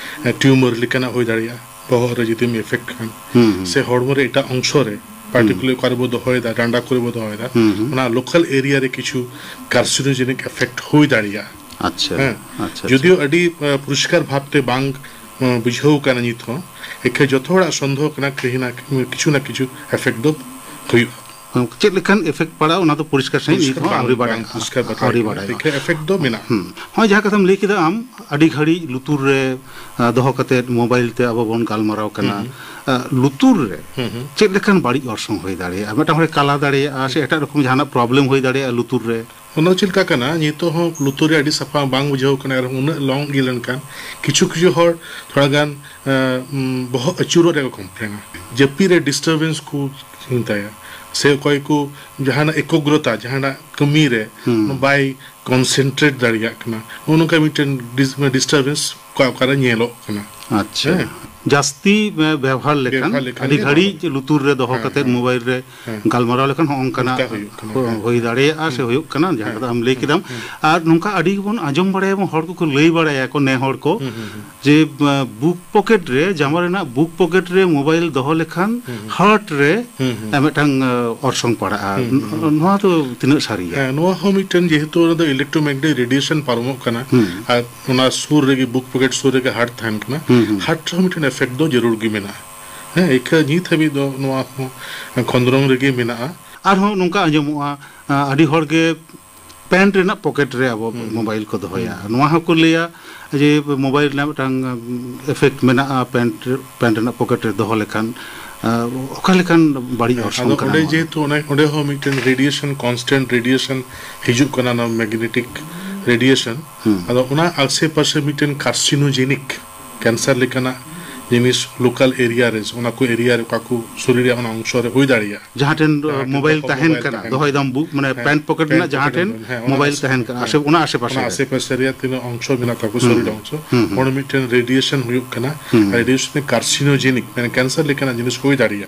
ᱮ, ᱴᱤᱭᱩᱢᱟᱨ ᱞᱮᱠᱟᱱᱟᱜ ᱦᱩᱭ ᱫᱟᱲᱮᱭᱟᱜᱼᱟ, ᱵᱚᱦᱚᱜ ᱨᱮ ᱡᱩᱫᱤᱢ ᱮᱯᱷᱮᱠᱴ ᱠᱷᱟᱱ, ᱦᱩᱸ, ᱦᱩᱸ᱾ ᱥᱮ ᱦᱚᱲᱢᱚ ᱨᱮ ᱮᱴᱟᱜ ᱚᱝᱥᱚ ᱨᱮ, ᱦᱩᱸ᱾ ᱯᱟᱨᱴᱤᱠᱩᱞᱟᱨ ᱚᱠᱟ ᱨᱮᱵᱚ ᱫᱚᱦᱚᱭᱮᱫᱟ, ᱰᱟᱸᱰᱟ ᱠᱚᱨᱮ ᱵᱚ ᱫᱚᱦᱚᱭᱮᱫᱟ, ᱦᱩᱸ, ᱦᱩᱸ᱾ ᱚᱱᱟ ᱞᱳᱠᱟᱞ ᱮᱨᱤᱭᱟ ᱨᱮ ᱠᱤᱪᱷᱩ ᱠᱟᱨᱥᱤᱱᱳᱡᱮᱱᱤᱠ ᱮᱯᱷᱮᱠᱴ ᱦᱩᱭ ᱫᱟᱲᱮᱭᱟᱜᱼᱟ᱾ ᱟᱪᱪᱷᱟ, ᱦᱮᱸ᱾ ᱟᱪᱪᱷᱟ, ᱡᱩᱫᱤᱭᱳ ᱟᱪᱪᱷᱟ᱾ ᱟᱹᱰᱤ, ᱮ, ᱯᱚᱨᱤᱥᱠᱟᱨ ᱵᱷᱟᱵᱽᱛᱮ ᱵᱟᱝ, ᱮ, ᱵᱩᱡᱷᱟᱹᱣ ᱠᱟᱱᱟ ᱱᱤᱛ ᱦᱚᱸ, ᱮᱠᱷᱮ ᱡᱚᱛᱚ ᱦᱚᱲᱟᱜ ᱥᱚᱱᱫᱮᱦᱚ ᱠᱟᱱᱟ, ᱠᱤᱪᱷᱩ ᱱᱟ, ᱠᱤᱪᱷᱩ ᱱᱟ ᱠᱤᱪᱷᱩ ᱮᱯᱷᱮᱠᱴ ᱫᱚ ᱦᱩᱭᱩᱜᱼᱟ᱾ ᱪᱮᱫ ᱞᱮᱠᱟᱱ ᱮᱯᱷᱮᱠᱴ ᱯᱟᱲᱟᱜᱼᱟ, ᱚᱱᱟ ᱫᱚ ᱯᱚᱨᱤᱥᱠᱟᱨ ᱥᱟᱺᱦᱤᱡ ᱱᱤᱛ ᱯᱚᱨᱤᱥᱠᱟᱨ ᱦᱚᱸ ᱵᱟᱝ, ᱟᱹᱣᱨᱤ ᱵᱟᱝ ᱵᱟᱲᱟᱭᱚᱜᱼᱟ᱾ ᱯᱚᱨᱤᱥᱠᱟᱨ ᱵᱟᱰᱟᱭ ᱟᱹᱣᱨᱤ ᱠᱟᱱᱟ᱾ ᱵᱟᱲᱟᱭᱚᱜᱼᱟ᱾ ᱮᱠᱷᱮ ᱮᱯᱷᱮᱠᱴ ᱫᱚ ᱢᱮᱱᱟᱜᱼᱟ᱾ ᱦᱩᱸ᱾ ᱱᱚᱜᱼᱚᱭ ᱡᱟᱦᱟᱸ ᱠᱟᱛᱷᱟᱢ ᱞᱟᱹᱭ ᱠᱮᱫᱟ ᱟᱢ, ᱟᱹᱰᱤ ᱜᱷᱟᱹᱲᱤᱡ ᱞᱩᱛᱩᱨ ᱨᱮ, ᱟ, ᱫᱚᱦᱚ ᱠᱟᱛᱮᱫ ᱢᱳᱵᱟᱭᱤᱞ ᱛᱮ ᱟᱵᱚ ᱵᱚᱱ ᱜᱟᱞᱢᱟᱨᱟᱣ ᱠᱟᱱᱟ᱾ ᱦᱩᱸ, ᱦᱩᱸ᱾ ᱟ, ᱞᱩᱛᱩᱨ ᱨᱮ ᱦᱩᱸ, ᱦᱩᱸ᱾ ᱪᱮᱫ ᱞᱮᱠᱟᱱ ᱵᱟᱹᱲᱤᱡ ᱚᱨᱥᱚᱝ ᱦᱩᱭ ᱫᱟᱲᱮᱭᱟᱜᱼᱟ? ᱢᱤᱫᱴᱟᱝ ᱦᱚᱲᱮ ᱠᱟᱞᱟ ᱫᱟᱲᱮᱭᱟᱜᱼᱟ, ᱥᱮ ᱮᱴᱟᱜ ᱨᱚᱠᱚᱢ ᱡᱟᱦᱟᱱᱟᱜ ᱯᱨᱚᱵᱞᱮᱢ ᱦᱩᱭ ᱫᱟᱲᱮᱭᱟᱜᱼᱟ ᱞᱩᱛᱩᱨ ᱨᱮ? ᱚᱱᱟ ᱪᱮᱫ ᱞᱮᱠᱟ ᱠᱟᱱᱟ, ᱱᱤᱛᱚᱜ ᱦᱚᱸ ᱞᱩᱛᱩᱨ ᱨᱮ ᱟᱹᱰᱤ ᱥᱟᱯᱷᱟ ᱵᱟᱝ ᱵᱩᱡᱷᱟᱹᱣ ᱠᱟᱱᱟ, ᱟᱨ ᱩᱱᱟᱹᱜ ᱞᱚᱝ ᱤᱭᱟᱹ ᱞᱮᱱᱠᱷᱟᱱ ᱠᱤᱪᱷᱩ ᱠᱤᱪᱷᱩ ᱦᱚᱲ ᱛᱷᱚᱲᱟ ᱜᱟᱱ, ᱮᱸ, ᱩᱢ, ᱵᱚᱦᱚᱜ ᱟᱹᱪᱩᱨᱚᱜ ᱨᱮᱭᱟᱜ ᱠᱚ ᱠᱚᱢᱯᱞᱮᱱᱟ᱾ ᱡᱟᱹᱯᱤᱫ ᱨᱮ ᱰᱤᱥᱴᱟᱨᱵᱮᱱᱥ ᱠᱚ ᱪᱤᱱᱛᱟᱹᱭᱟ, ᱥᱮ ᱚᱠᱚᱭ ᱠᱚ ᱡᱟᱦᱟᱱᱟᱜ ᱮᱠᱳᱜᱨᱚᱛᱟ, ᱡᱟᱦᱟᱱᱟᱜ ᱠᱟᱹᱢᱤ ᱨᱮ ᱦᱩᱸ᱾ ᱵᱟᱭ ᱠᱚᱱᱥᱮᱱᱴᱨᱮᱴ ᱫᱟᱲᱮᱭᱟᱜ ᱠᱟᱱᱟ, ᱱᱚᱜᱼᱚ ᱱᱚᱝᱠᱟ ᱢᱤᱫᱴᱮᱱ ᱰᱤᱥ-, ᱰᱤᱥᱴᱟᱨᱵᱮᱱᱥ ᱚᱠᱟ ᱚᱠᱟᱨᱮ ᱧᱮᱞᱚᱜ ᱠᱟᱱᱟ᱾ ᱟᱪᱪᱷᱟ᱾ ᱦᱮᱸ᱾ ᱡᱟᱹᱥᱛᱤ, ᱮ, ᱵᱮᱣᱦᱟᱨ ᱞᱮᱠᱷᱟᱱ, ᱵᱮᱣᱦᱟᱨ ᱞᱮᱠᱷᱟᱱ ᱟᱹᱰᱤ ᱜᱮ ᱜᱷᱟᱹᱲᱤᱡ ᱱᱚᱣᱟ ᱫᱚ᱾ ᱞᱩᱛᱩᱨ ᱨᱮ ᱫᱚᱦᱚ ᱦᱮᱸ, ᱠᱟᱛᱮᱫ ᱦᱮᱸ᱾ ᱢᱳᱵᱟᱭᱤᱞ ᱨᱮ ᱦᱮᱸ᱾ ᱜᱟᱞᱢᱟᱨᱟᱣ ᱞᱮᱠᱷᱟᱱ ᱦᱚᱸ ᱚᱱᱠᱟᱱᱟᱜ ᱚᱱᱠᱟ ᱦᱩᱭᱩᱜ ᱠᱟᱱᱟ, ᱦᱩ-, ᱦᱮᱸ᱾ ᱦᱩᱭ ᱫᱟᱲᱮᱭᱟᱜᱼᱟ ᱥᱮ ᱦᱮᱸ᱾ ᱦᱩᱭᱩᱜ ᱠᱟᱱᱟ, ᱡᱟᱦᱟᱸ ᱦᱮᱸ᱾ ᱠᱟᱛᱷᱟ ᱟᱢ ᱞᱟᱹᱭ ᱠᱮᱫᱟᱢ᱾ ᱦᱮᱸ᱾ ᱟᱨ ᱱᱚᱝᱠᱟ ᱟᱹᱰᱤ ᱜᱮᱵᱚᱱ ᱟᱸᱡᱚᱢ ᱵᱟᱲᱟᱭᱟᱵᱚᱱ, ᱦᱚᱲ ᱠᱚᱠᱚ ᱞᱟᱹᱭ ᱵᱟᱲᱟᱭᱟᱠᱚ, ᱱᱮ ᱦᱚᱲ ᱠᱚ, ᱦᱩᱸ, ᱦᱩᱸ, ᱦᱩᱸ᱾ ᱡᱮ, ᱮ, ᱵᱩᱠ ᱯᱚᱠᱮᱴ ᱨᱮ, ᱡᱟᱢᱟ ᱨᱮᱱᱟᱜ ᱵᱩᱠ ᱯᱚᱠᱮᱴ ᱨᱮ ᱢᱳᱵᱟᱭᱤᱞ ᱫᱚᱦᱚ ᱞᱮᱠᱷᱟᱱ ᱦᱩᱸ, ᱦᱩᱸ᱾ ᱦᱟᱨᱴ ᱨᱮ, ᱦᱩᱸ, ᱦᱩᱸ᱾ ᱮ, ᱢᱤᱫᱴᱟᱝ, ᱮ, ᱚᱨᱥᱚᱝ ᱯᱟᱲᱟᱜᱼᱟ᱾ ᱦᱩᱸ, ᱦᱩᱸ, ᱦᱩᱸ᱾ ᱱᱚᱣᱟ ᱫᱚ ᱛᱤᱱᱟᱹᱜ ᱥᱟᱹᱨᱤᱭᱟ? ᱦᱮᱸ, ᱱᱚᱣᱟ ᱦᱚᱸ ᱢᱤᱫᱴᱮᱱ, ᱡᱮᱦᱮᱛᱩ ᱚᱱᱟ ᱫᱚ ᱤᱞᱮᱠᱴᱨᱳᱢᱮᱜᱽᱱᱮᱴᱤᱠ ᱨᱮᱰᱤᱭᱮᱥᱚᱱ ᱯᱟᱨᱚᱢᱚᱜ ᱠᱟᱱᱟ, ᱦᱩᱸ᱾ ᱟᱨ ᱚᱱᱟ ᱥᱩᱨ ᱨᱮᱜᱮ, ᱵᱩᱠ ᱯᱚᱠᱮᱴ ᱥᱩᱨ ᱨᱮᱜᱮ ᱦᱟᱨᱴ ᱛᱟᱦᱮᱱ ᱠᱟᱱᱟ, ᱦᱩᱸ, ᱦᱩᱸ᱾ ᱦᱟᱨᱴ ᱨᱮᱦᱚᱸ ᱢᱤᱫᱴᱮᱱ ᱮᱯᱷᱮᱠᱴ ᱫᱚ ᱡᱟᱹᱨᱩᱲ ᱜᱮ ᱢᱮᱱᱟᱜᱼᱟ᱾ ᱦᱮᱸ, ᱤᱠᱷᱟᱹ ᱱᱤᱛ ᱦᱟᱹᱵᱤᱡ ᱫᱚ ᱱᱚᱣᱟ ᱦᱚᱸ ᱠᱷᱚᱸᱫᱽᱨᱚᱝ ᱨᱮᱜᱮ ᱢᱮᱱᱟᱜᱼᱟ᱾ ᱟᱨᱦᱚᱸ ᱱᱚᱝᱠᱟ ᱟᱸᱡᱚᱢᱚᱜᱼᱟ, ᱟ, ᱟᱹᱰᱤ ᱦᱚᱲ ᱜᱮ ᱯᱮᱱᱴ ᱨᱮᱱᱟᱜ ᱯᱚᱠᱮᱴ ᱨᱮ ᱟᱵᱚ ᱦᱩᱸ, ᱦᱩᱸ᱾ ᱢᱳᱵᱟᱭᱤᱞ ᱠᱚ ᱫᱚᱦᱚᱭᱟ᱾ ᱦᱩᱸ᱾ ᱱᱚᱣᱟ ᱦᱚᱸᱠᱚ ᱞᱟᱹᱭᱟ ᱡᱮ ᱢᱳᱵᱟᱭᱤᱞ ᱨᱮᱱᱟᱜ ᱢᱤᱫᱴᱟᱝ, ᱩᱢ, ᱮᱯᱷᱮᱠᱴ ᱢᱮᱱᱟᱜᱼᱟ ᱯᱮᱱᱴ, ᱯᱮᱱᱴ ᱨᱮᱱᱟᱜ ᱯᱚᱠᱮᱴ ᱨᱮ ᱫᱚᱦᱚ ᱞᱮᱠᱷᱟᱱ᱾ ᱟᱨ ᱚᱠᱟ ᱞᱮᱠᱟᱱ ᱵᱟᱹᱲᱤᱡ ᱚᱨᱥᱚᱝ ᱟᱫᱚ ᱠᱟᱱᱟ ᱚᱸᱰᱮ ᱱᱚᱣᱟ? ᱡᱮᱦᱮᱛᱩ ᱚᱱᱮ, ᱚᱸᱰᱮ ᱦᱚᱸ ᱢᱤᱫᱴᱮᱱ ᱨᱮᱰᱤᱭᱮᱥᱚᱱ, ᱠᱚᱱᱥᱴᱮᱱᱴ ᱨᱮᱰᱤᱭᱮᱥᱚᱱ ᱦᱤᱡᱩᱜ ᱠᱟᱱᱟ, ᱱᱚᱣᱟ ᱢᱮᱜᱽᱱᱮᱴᱤᱠ ᱨᱮᱰᱤᱭᱮᱥᱚᱱ᱾ ᱦᱩᱸ᱾ ᱟᱫᱚ ᱚᱱᱟ ᱟᱥᱮ ᱯᱟᱥᱮ ᱢᱤᱫᱴᱮᱱ ᱠᱟᱨᱥᱤᱱᱳᱡᱮᱱᱤᱠ ᱠᱮᱱᱥᱟᱨ ᱞᱮᱠᱟᱱᱟᱜ ᱡᱤᱱᱤᱥ ᱞᱳᱠᱟᱞ ᱮᱨᱤᱭᱟ ᱨᱮ, ᱚᱱᱟ ᱠᱚ ᱮᱨᱤᱭᱟ ᱨᱮ, ᱚᱠᱟ ᱠᱚ ᱥᱚᱨᱤᱨ ᱨᱮᱭᱟᱜ ᱚᱱᱟ ᱚᱝᱥᱚ ᱨᱮ ᱦᱩᱭ ᱫᱟᱲᱮᱭᱟᱜᱼᱟ᱾ ᱡᱟᱦᱟᱸ ᱴᱷᱮᱱ ᱡᱟᱦᱟᱸ ᱴᱷᱮᱱ ᱢᱳᱵᱟᱭᱤᱞ ᱛᱚᱠᱷᱚᱱ ᱛᱟᱦᱮᱱ ᱢᱳᱵᱟᱭᱤᱞ ᱠᱟᱱᱟ, ᱛᱟᱦᱮᱱ ᱫᱚᱦᱚᱭ ᱠᱟᱱᱟ᱾ ᱫᱟᱢ ᱵᱩ-, ᱢᱟᱱᱮ ᱦᱮᱸ, ᱯᱮᱱᱴ ᱯᱚᱠᱮᱴ ᱯᱮᱱᱴ ᱨᱮᱱᱟᱜ ᱡᱟᱦᱟᱸ ᱯᱚᱠᱮᱴ ᱴᱷᱮᱱ ᱨᱮ, ᱦᱮᱸ, ᱚᱱᱟ ᱢᱳᱵᱟᱭᱤᱞ ᱟᱥᱮ-, ᱛᱟᱦᱮᱱ ᱠᱟᱱᱟ, ᱦᱮᱸ, ᱟᱥᱮ-, ᱚᱱᱟ ᱟᱥᱮ ᱯᱟᱥᱮ ᱚᱱᱟ ᱨᱮ᱾ ᱟᱥᱮ ᱯᱟᱥᱮ ᱨᱮᱭᱟᱜ ᱛᱤᱱᱟᱹᱜ ᱚᱝᱥᱚ ᱢᱮᱱᱟᱜ ᱛᱟᱠᱚ, ᱦᱩᱸ, ᱥᱚᱨᱤᱨ ᱦᱩᱸ, ᱚᱝᱥᱚ, ᱦᱩᱸ, ᱦᱩᱸ᱾ ᱚᱸᱰᱮ ᱢᱤᱫᱴᱮᱱ ᱨᱮᱰᱤᱭᱮᱥᱚᱱ ᱦᱩᱭᱩᱜ ᱠᱟᱱᱟ᱾ ᱦᱩᱸ᱾ ᱟᱨ ᱨᱮᱰᱤᱭᱮᱥᱚᱱ ᱠᱟᱨᱥᱤᱱᱳᱡᱮᱱᱤᱠ, ᱢᱟᱱᱮ ᱠᱮᱱᱥᱟᱨ ᱞᱮᱠᱟᱱᱟᱜ ᱡᱤᱱᱤᱥ ᱦᱩᱭ ᱫᱟᱲᱮᱭᱟᱜᱼᱟ᱾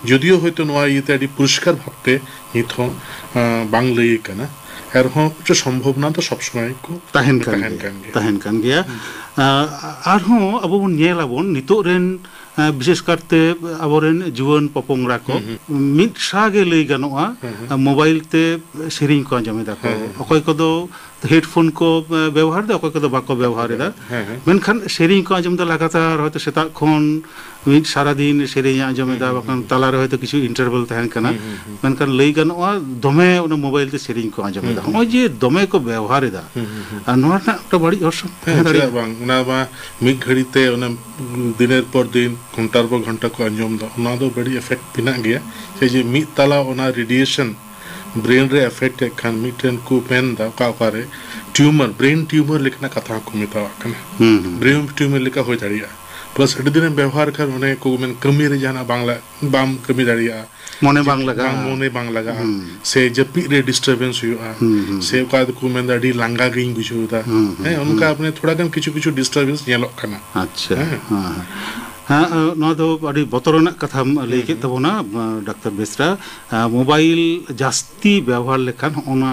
ᱡᱚᱫᱤᱭᱳ ᱦᱚᱭᱛᱳ ᱱᱚᱣᱟ ᱤᱭᱟᱹᱛᱮ ᱟᱹᱰᱤ ᱯᱚᱨᱤᱥᱠᱟᱨ ᱵᱷᱟᱵᱽᱛᱮ ᱱᱤᱛ ᱦᱚᱸ, ᱟᱸ, ᱵᱟᱝ ᱞᱟᱹᱭ ᱠᱟᱱᱟ, ᱮᱱᱨᱮᱦᱚᱸ ᱢᱤᱫᱴᱮᱱ ᱥᱚᱢᱵᱷᱚᱵᱚᱱᱟ ᱫᱚ ᱥᱚᱵᱽ ᱥᱚᱢᱚᱭ ᱠᱚ ᱛᱟᱦᱮᱱ ᱠᱟᱱ ᱛᱟᱦᱮᱱ ᱜᱮᱭᱟ, ᱠᱟᱱ ᱜᱮᱭᱟ᱾ ᱛᱟᱦᱮᱱ ᱠᱟᱱ ᱜᱮᱭᱟ᱾ ᱦᱩᱸ᱾ ᱟᱸ, ᱟᱨᱦᱚᱸ ᱟᱵᱚ ᱵᱚᱱ ᱧᱮᱞ ᱟᱵᱚᱱ ᱱᱤᱛᱚᱜ ᱨᱮᱱ, ᱟᱸ, ᱵᱤᱥᱮᱥ ᱠᱟᱨᱛᱮ ᱟᱵᱚᱨᱮᱱ ᱡᱩᱣᱟᱹᱱ ᱯᱚᱯᱚᱝᱲᱟ ᱠᱚ ᱦᱩᱸ, ᱦᱩᱸ᱾ ᱢᱤᱫ ᱥᱟ ᱜᱮ ᱞᱟᱹᱭ ᱜᱟᱱᱚᱜᱼᱟ, ᱦᱩᱸ, ᱦᱩᱸ᱾ ᱟᱸ, ᱢᱳᱵᱟᱭᱤᱞ ᱛᱮ ᱥᱮᱨᱮᱧ ᱠᱚ ᱟᱸᱡᱚᱢ ᱮᱫᱟ ᱠᱚ᱾ ᱦᱮᱸ, ᱦᱮᱸ᱾ ᱚᱠᱚᱭ ᱠᱚᱫᱚ ᱦᱮᱰᱯᱷᱳᱱ ᱠᱚ, ᱮ, ᱵᱮᱵᱚᱦᱟᱨ ᱮᱫᱟ, ᱚᱠᱚᱭ ᱠᱚᱫᱚ ᱵᱟᱠᱚ ᱵᱮᱵᱚᱦᱟᱨ ᱮᱫᱟ᱾ ᱦᱮᱸ, ᱦᱮᱸ᱾ ᱢᱮᱱᱠᱷᱟᱱ ᱥᱮᱨᱮᱧ ᱠᱚ ᱟᱸᱡᱚᱢ ᱮᱫᱟ ᱞᱟᱜᱟᱛᱟᱨ, ᱦᱚᱭᱛᱳ ᱥᱮᱛᱟᱜ ᱠᱷᱚᱱ ᱢᱤᱫ ᱥᱟᱨᱟᱫᱤᱱ ᱥᱮᱨᱮᱧ ᱮ ᱟᱸᱡᱚᱢ ᱦᱩᱸ, ᱮᱫᱟ, ᱦᱩᱸ, ᱵᱟᱠᱷᱟᱱ ᱦᱩᱸ᱾ ᱛᱟᱞᱟᱨᱮ ᱦᱚᱭᱛᱳ ᱠᱤᱪᱷᱩ ᱤᱱᱴᱟᱨᱵᱷᱟᱞ ᱛᱟᱦᱮᱱ ᱠᱟᱱᱟ᱾ ᱦᱩᱸ, ᱦᱩᱸ, ᱦᱩᱸ᱾ ᱢᱮᱱᱠᱷᱟᱱ ᱞᱟᱹᱭ ᱜᱟᱱᱚᱜᱼᱟ, ᱫᱚᱢᱮ ᱚᱱᱟ ᱢᱳᱵᱟᱭᱤᱞ ᱛᱮ ᱥᱮᱨᱮᱧ ᱠᱚ ᱟᱸᱡᱚᱢ ᱦᱩᱸ, ᱮᱫᱟ᱾ ᱦᱩᱸ᱾ ᱱᱚᱜᱼᱚᱭ ᱡᱮ ᱫᱚᱢᱮ ᱠᱚ ᱵᱮᱣᱦᱟᱨ ᱮᱫᱟ, ᱦᱩᱸ, ᱦᱩᱸ, ᱦᱩᱸ᱾ ᱟᱨ ᱱᱚᱣᱟ ᱨᱮᱱᱟᱜ ᱢᱤᱫᱴᱟᱝ ᱵᱟᱹᱲᱤᱡ ᱚᱨᱥᱚᱝ ᱦᱮᱸ, ᱛᱟᱦᱮᱸ ᱪᱮᱫᱟᱜ ᱫᱟᱲᱮᱭᱟᱜᱼᱟ? ᱵᱟᱝ? ᱚᱱᱟ ᱢᱟ ᱢᱤᱫ ᱜᱷᱟᱹᱲᱤ ᱛᱮ, ᱚᱱᱟ ᱫᱤᱱᱮᱨ ᱯᱚᱨ ᱫᱤᱱ, ᱜᱷᱚᱱᱴᱟᱨ ᱯᱚᱨ ᱜᱷᱚᱱᱴᱟ ᱠᱚ ᱟᱸᱡᱚᱢ ᱮᱫᱟ, ᱚᱱᱟ ᱫᱚ ᱵᱟᱹᱲᱤᱡ ᱮᱯᱷᱮᱠᱴ ᱢᱮᱱᱟᱜ ᱜᱮᱭᱟ᱾ ᱥᱮ ᱡᱮ ᱢᱤᱫ ᱛᱟᱞᱟ ᱚᱱᱟ ᱨᱮᱰᱤᱭᱮᱥᱚᱱ ᱵᱨᱮᱱ ᱨᱮ ᱮᱯᱷᱮᱠᱴ ᱮᱫ ᱠᱷᱟᱱ, ᱢᱤᱫᱴᱮᱱ ᱠᱚ ᱢᱮᱱ ᱮᱫᱟ ᱚᱠᱟ ᱚᱠᱟᱨᱮ ᱴᱤᱭᱩᱢᱟᱨ, ᱵᱨᱮᱱ ᱴᱤᱭᱩᱢᱟᱨ ᱞᱮᱠᱟᱱᱟᱜ ᱠᱟᱛᱷᱟ ᱦᱚᱸᱠᱚ ᱢᱮᱛᱟᱣᱟᱜ ᱠᱟᱱᱟ᱾ ᱦᱩᱸ, ᱦᱩᱸ᱾ ᱵᱨᱮᱱ ᱴᱤᱭᱩᱢᱟᱨ ᱞᱮᱠᱟ ᱦᱩᱭ ᱫᱟᱲᱮᱭᱟᱜᱼᱟ᱾ ᱯᱞᱟᱥ ᱟᱹᱰᱤ ᱫᱤᱱᱮᱢ ᱵᱮᱵᱚᱦᱟᱨ ᱠᱷᱟᱱ ᱚᱱᱮ ᱠᱚ ᱢᱮᱱ ᱠᱟᱹᱢᱤ ᱨᱮ ᱡᱟᱦᱟᱱᱟᱜ ᱵᱟᱝ ᱞᱟ-, ᱵᱟᱢ ᱠᱟᱹᱢᱤ ᱫᱟᱲᱮᱭᱟᱜᱼᱟ᱾ ᱢᱚᱱᱮ ᱵᱟᱝ ᱞᱟᱜᱟᱜᱼᱟ᱾ ᱵᱟᱝ, ᱢᱚᱱᱮ ᱵᱟᱝ ᱞᱟᱜᱟᱜᱼᱟ᱾ ᱦᱩᱸ᱾ ᱥᱮ ᱡᱟᱹᱯᱤᱫ ᱨᱮ ᱰᱤᱥᱴᱟᱨᱵᱮᱱᱥ ᱦᱩᱭᱩᱜᱼᱟ᱾ ᱦᱩᱸ, ᱦᱩᱸ, ᱥᱮ ᱦᱩᱸ᱾ ᱚᱠᱟ ᱫᱚᱠᱚ ᱢᱮᱱᱫᱟ ᱟᱹᱰᱤ ᱞᱟᱸᱜᱟ ᱜᱤᱧ ᱵᱩᱡᱷᱟᱹᱣ ᱮᱫᱟ᱾ ᱦᱩᱸ, ᱦᱩᱸ, ᱦᱮᱸ, ᱚᱱᱠᱟ ᱦᱩᱸ᱾ ᱢᱟᱱᱮ ᱛᱷᱚᱲᱟ ᱜᱟᱱ ᱠᱤᱪᱷᱩ ᱠᱤᱪᱷᱩ ᱰᱤᱥᱴᱟᱨᱵᱮᱱᱥ ᱧᱮᱞᱚᱜ ᱠᱟᱱᱟ᱾ ᱟᱪᱪᱷᱟ᱾ ᱦᱮᱸ᱾ ᱦᱮᱸ, ᱦᱮᱸ᱾ ᱦᱮᱸ, ᱱᱚᱣᱟ ᱫᱚ ᱟᱹᱰᱤ ᱵᱚᱛᱚᱨ ᱨᱮᱱᱟᱜ ᱠᱟᱛᱷᱟᱢ ᱞᱟᱹᱭ ᱦᱩᱸ, ᱠᱮᱫ ᱦᱩᱸ᱾ ᱛᱟᱵᱚᱱᱟ, ᱰᱟᱠᱛᱟᱨ ᱵᱮᱥᱨᱟ᱾ ᱢᱳᱵᱟᱭᱤᱞ ᱡᱟᱹᱥᱛᱤ ᱵᱮᱣᱦᱟᱨ ᱞᱮᱠᱷᱟᱱ ᱦᱚᱸᱜᱼᱚ ᱱᱟ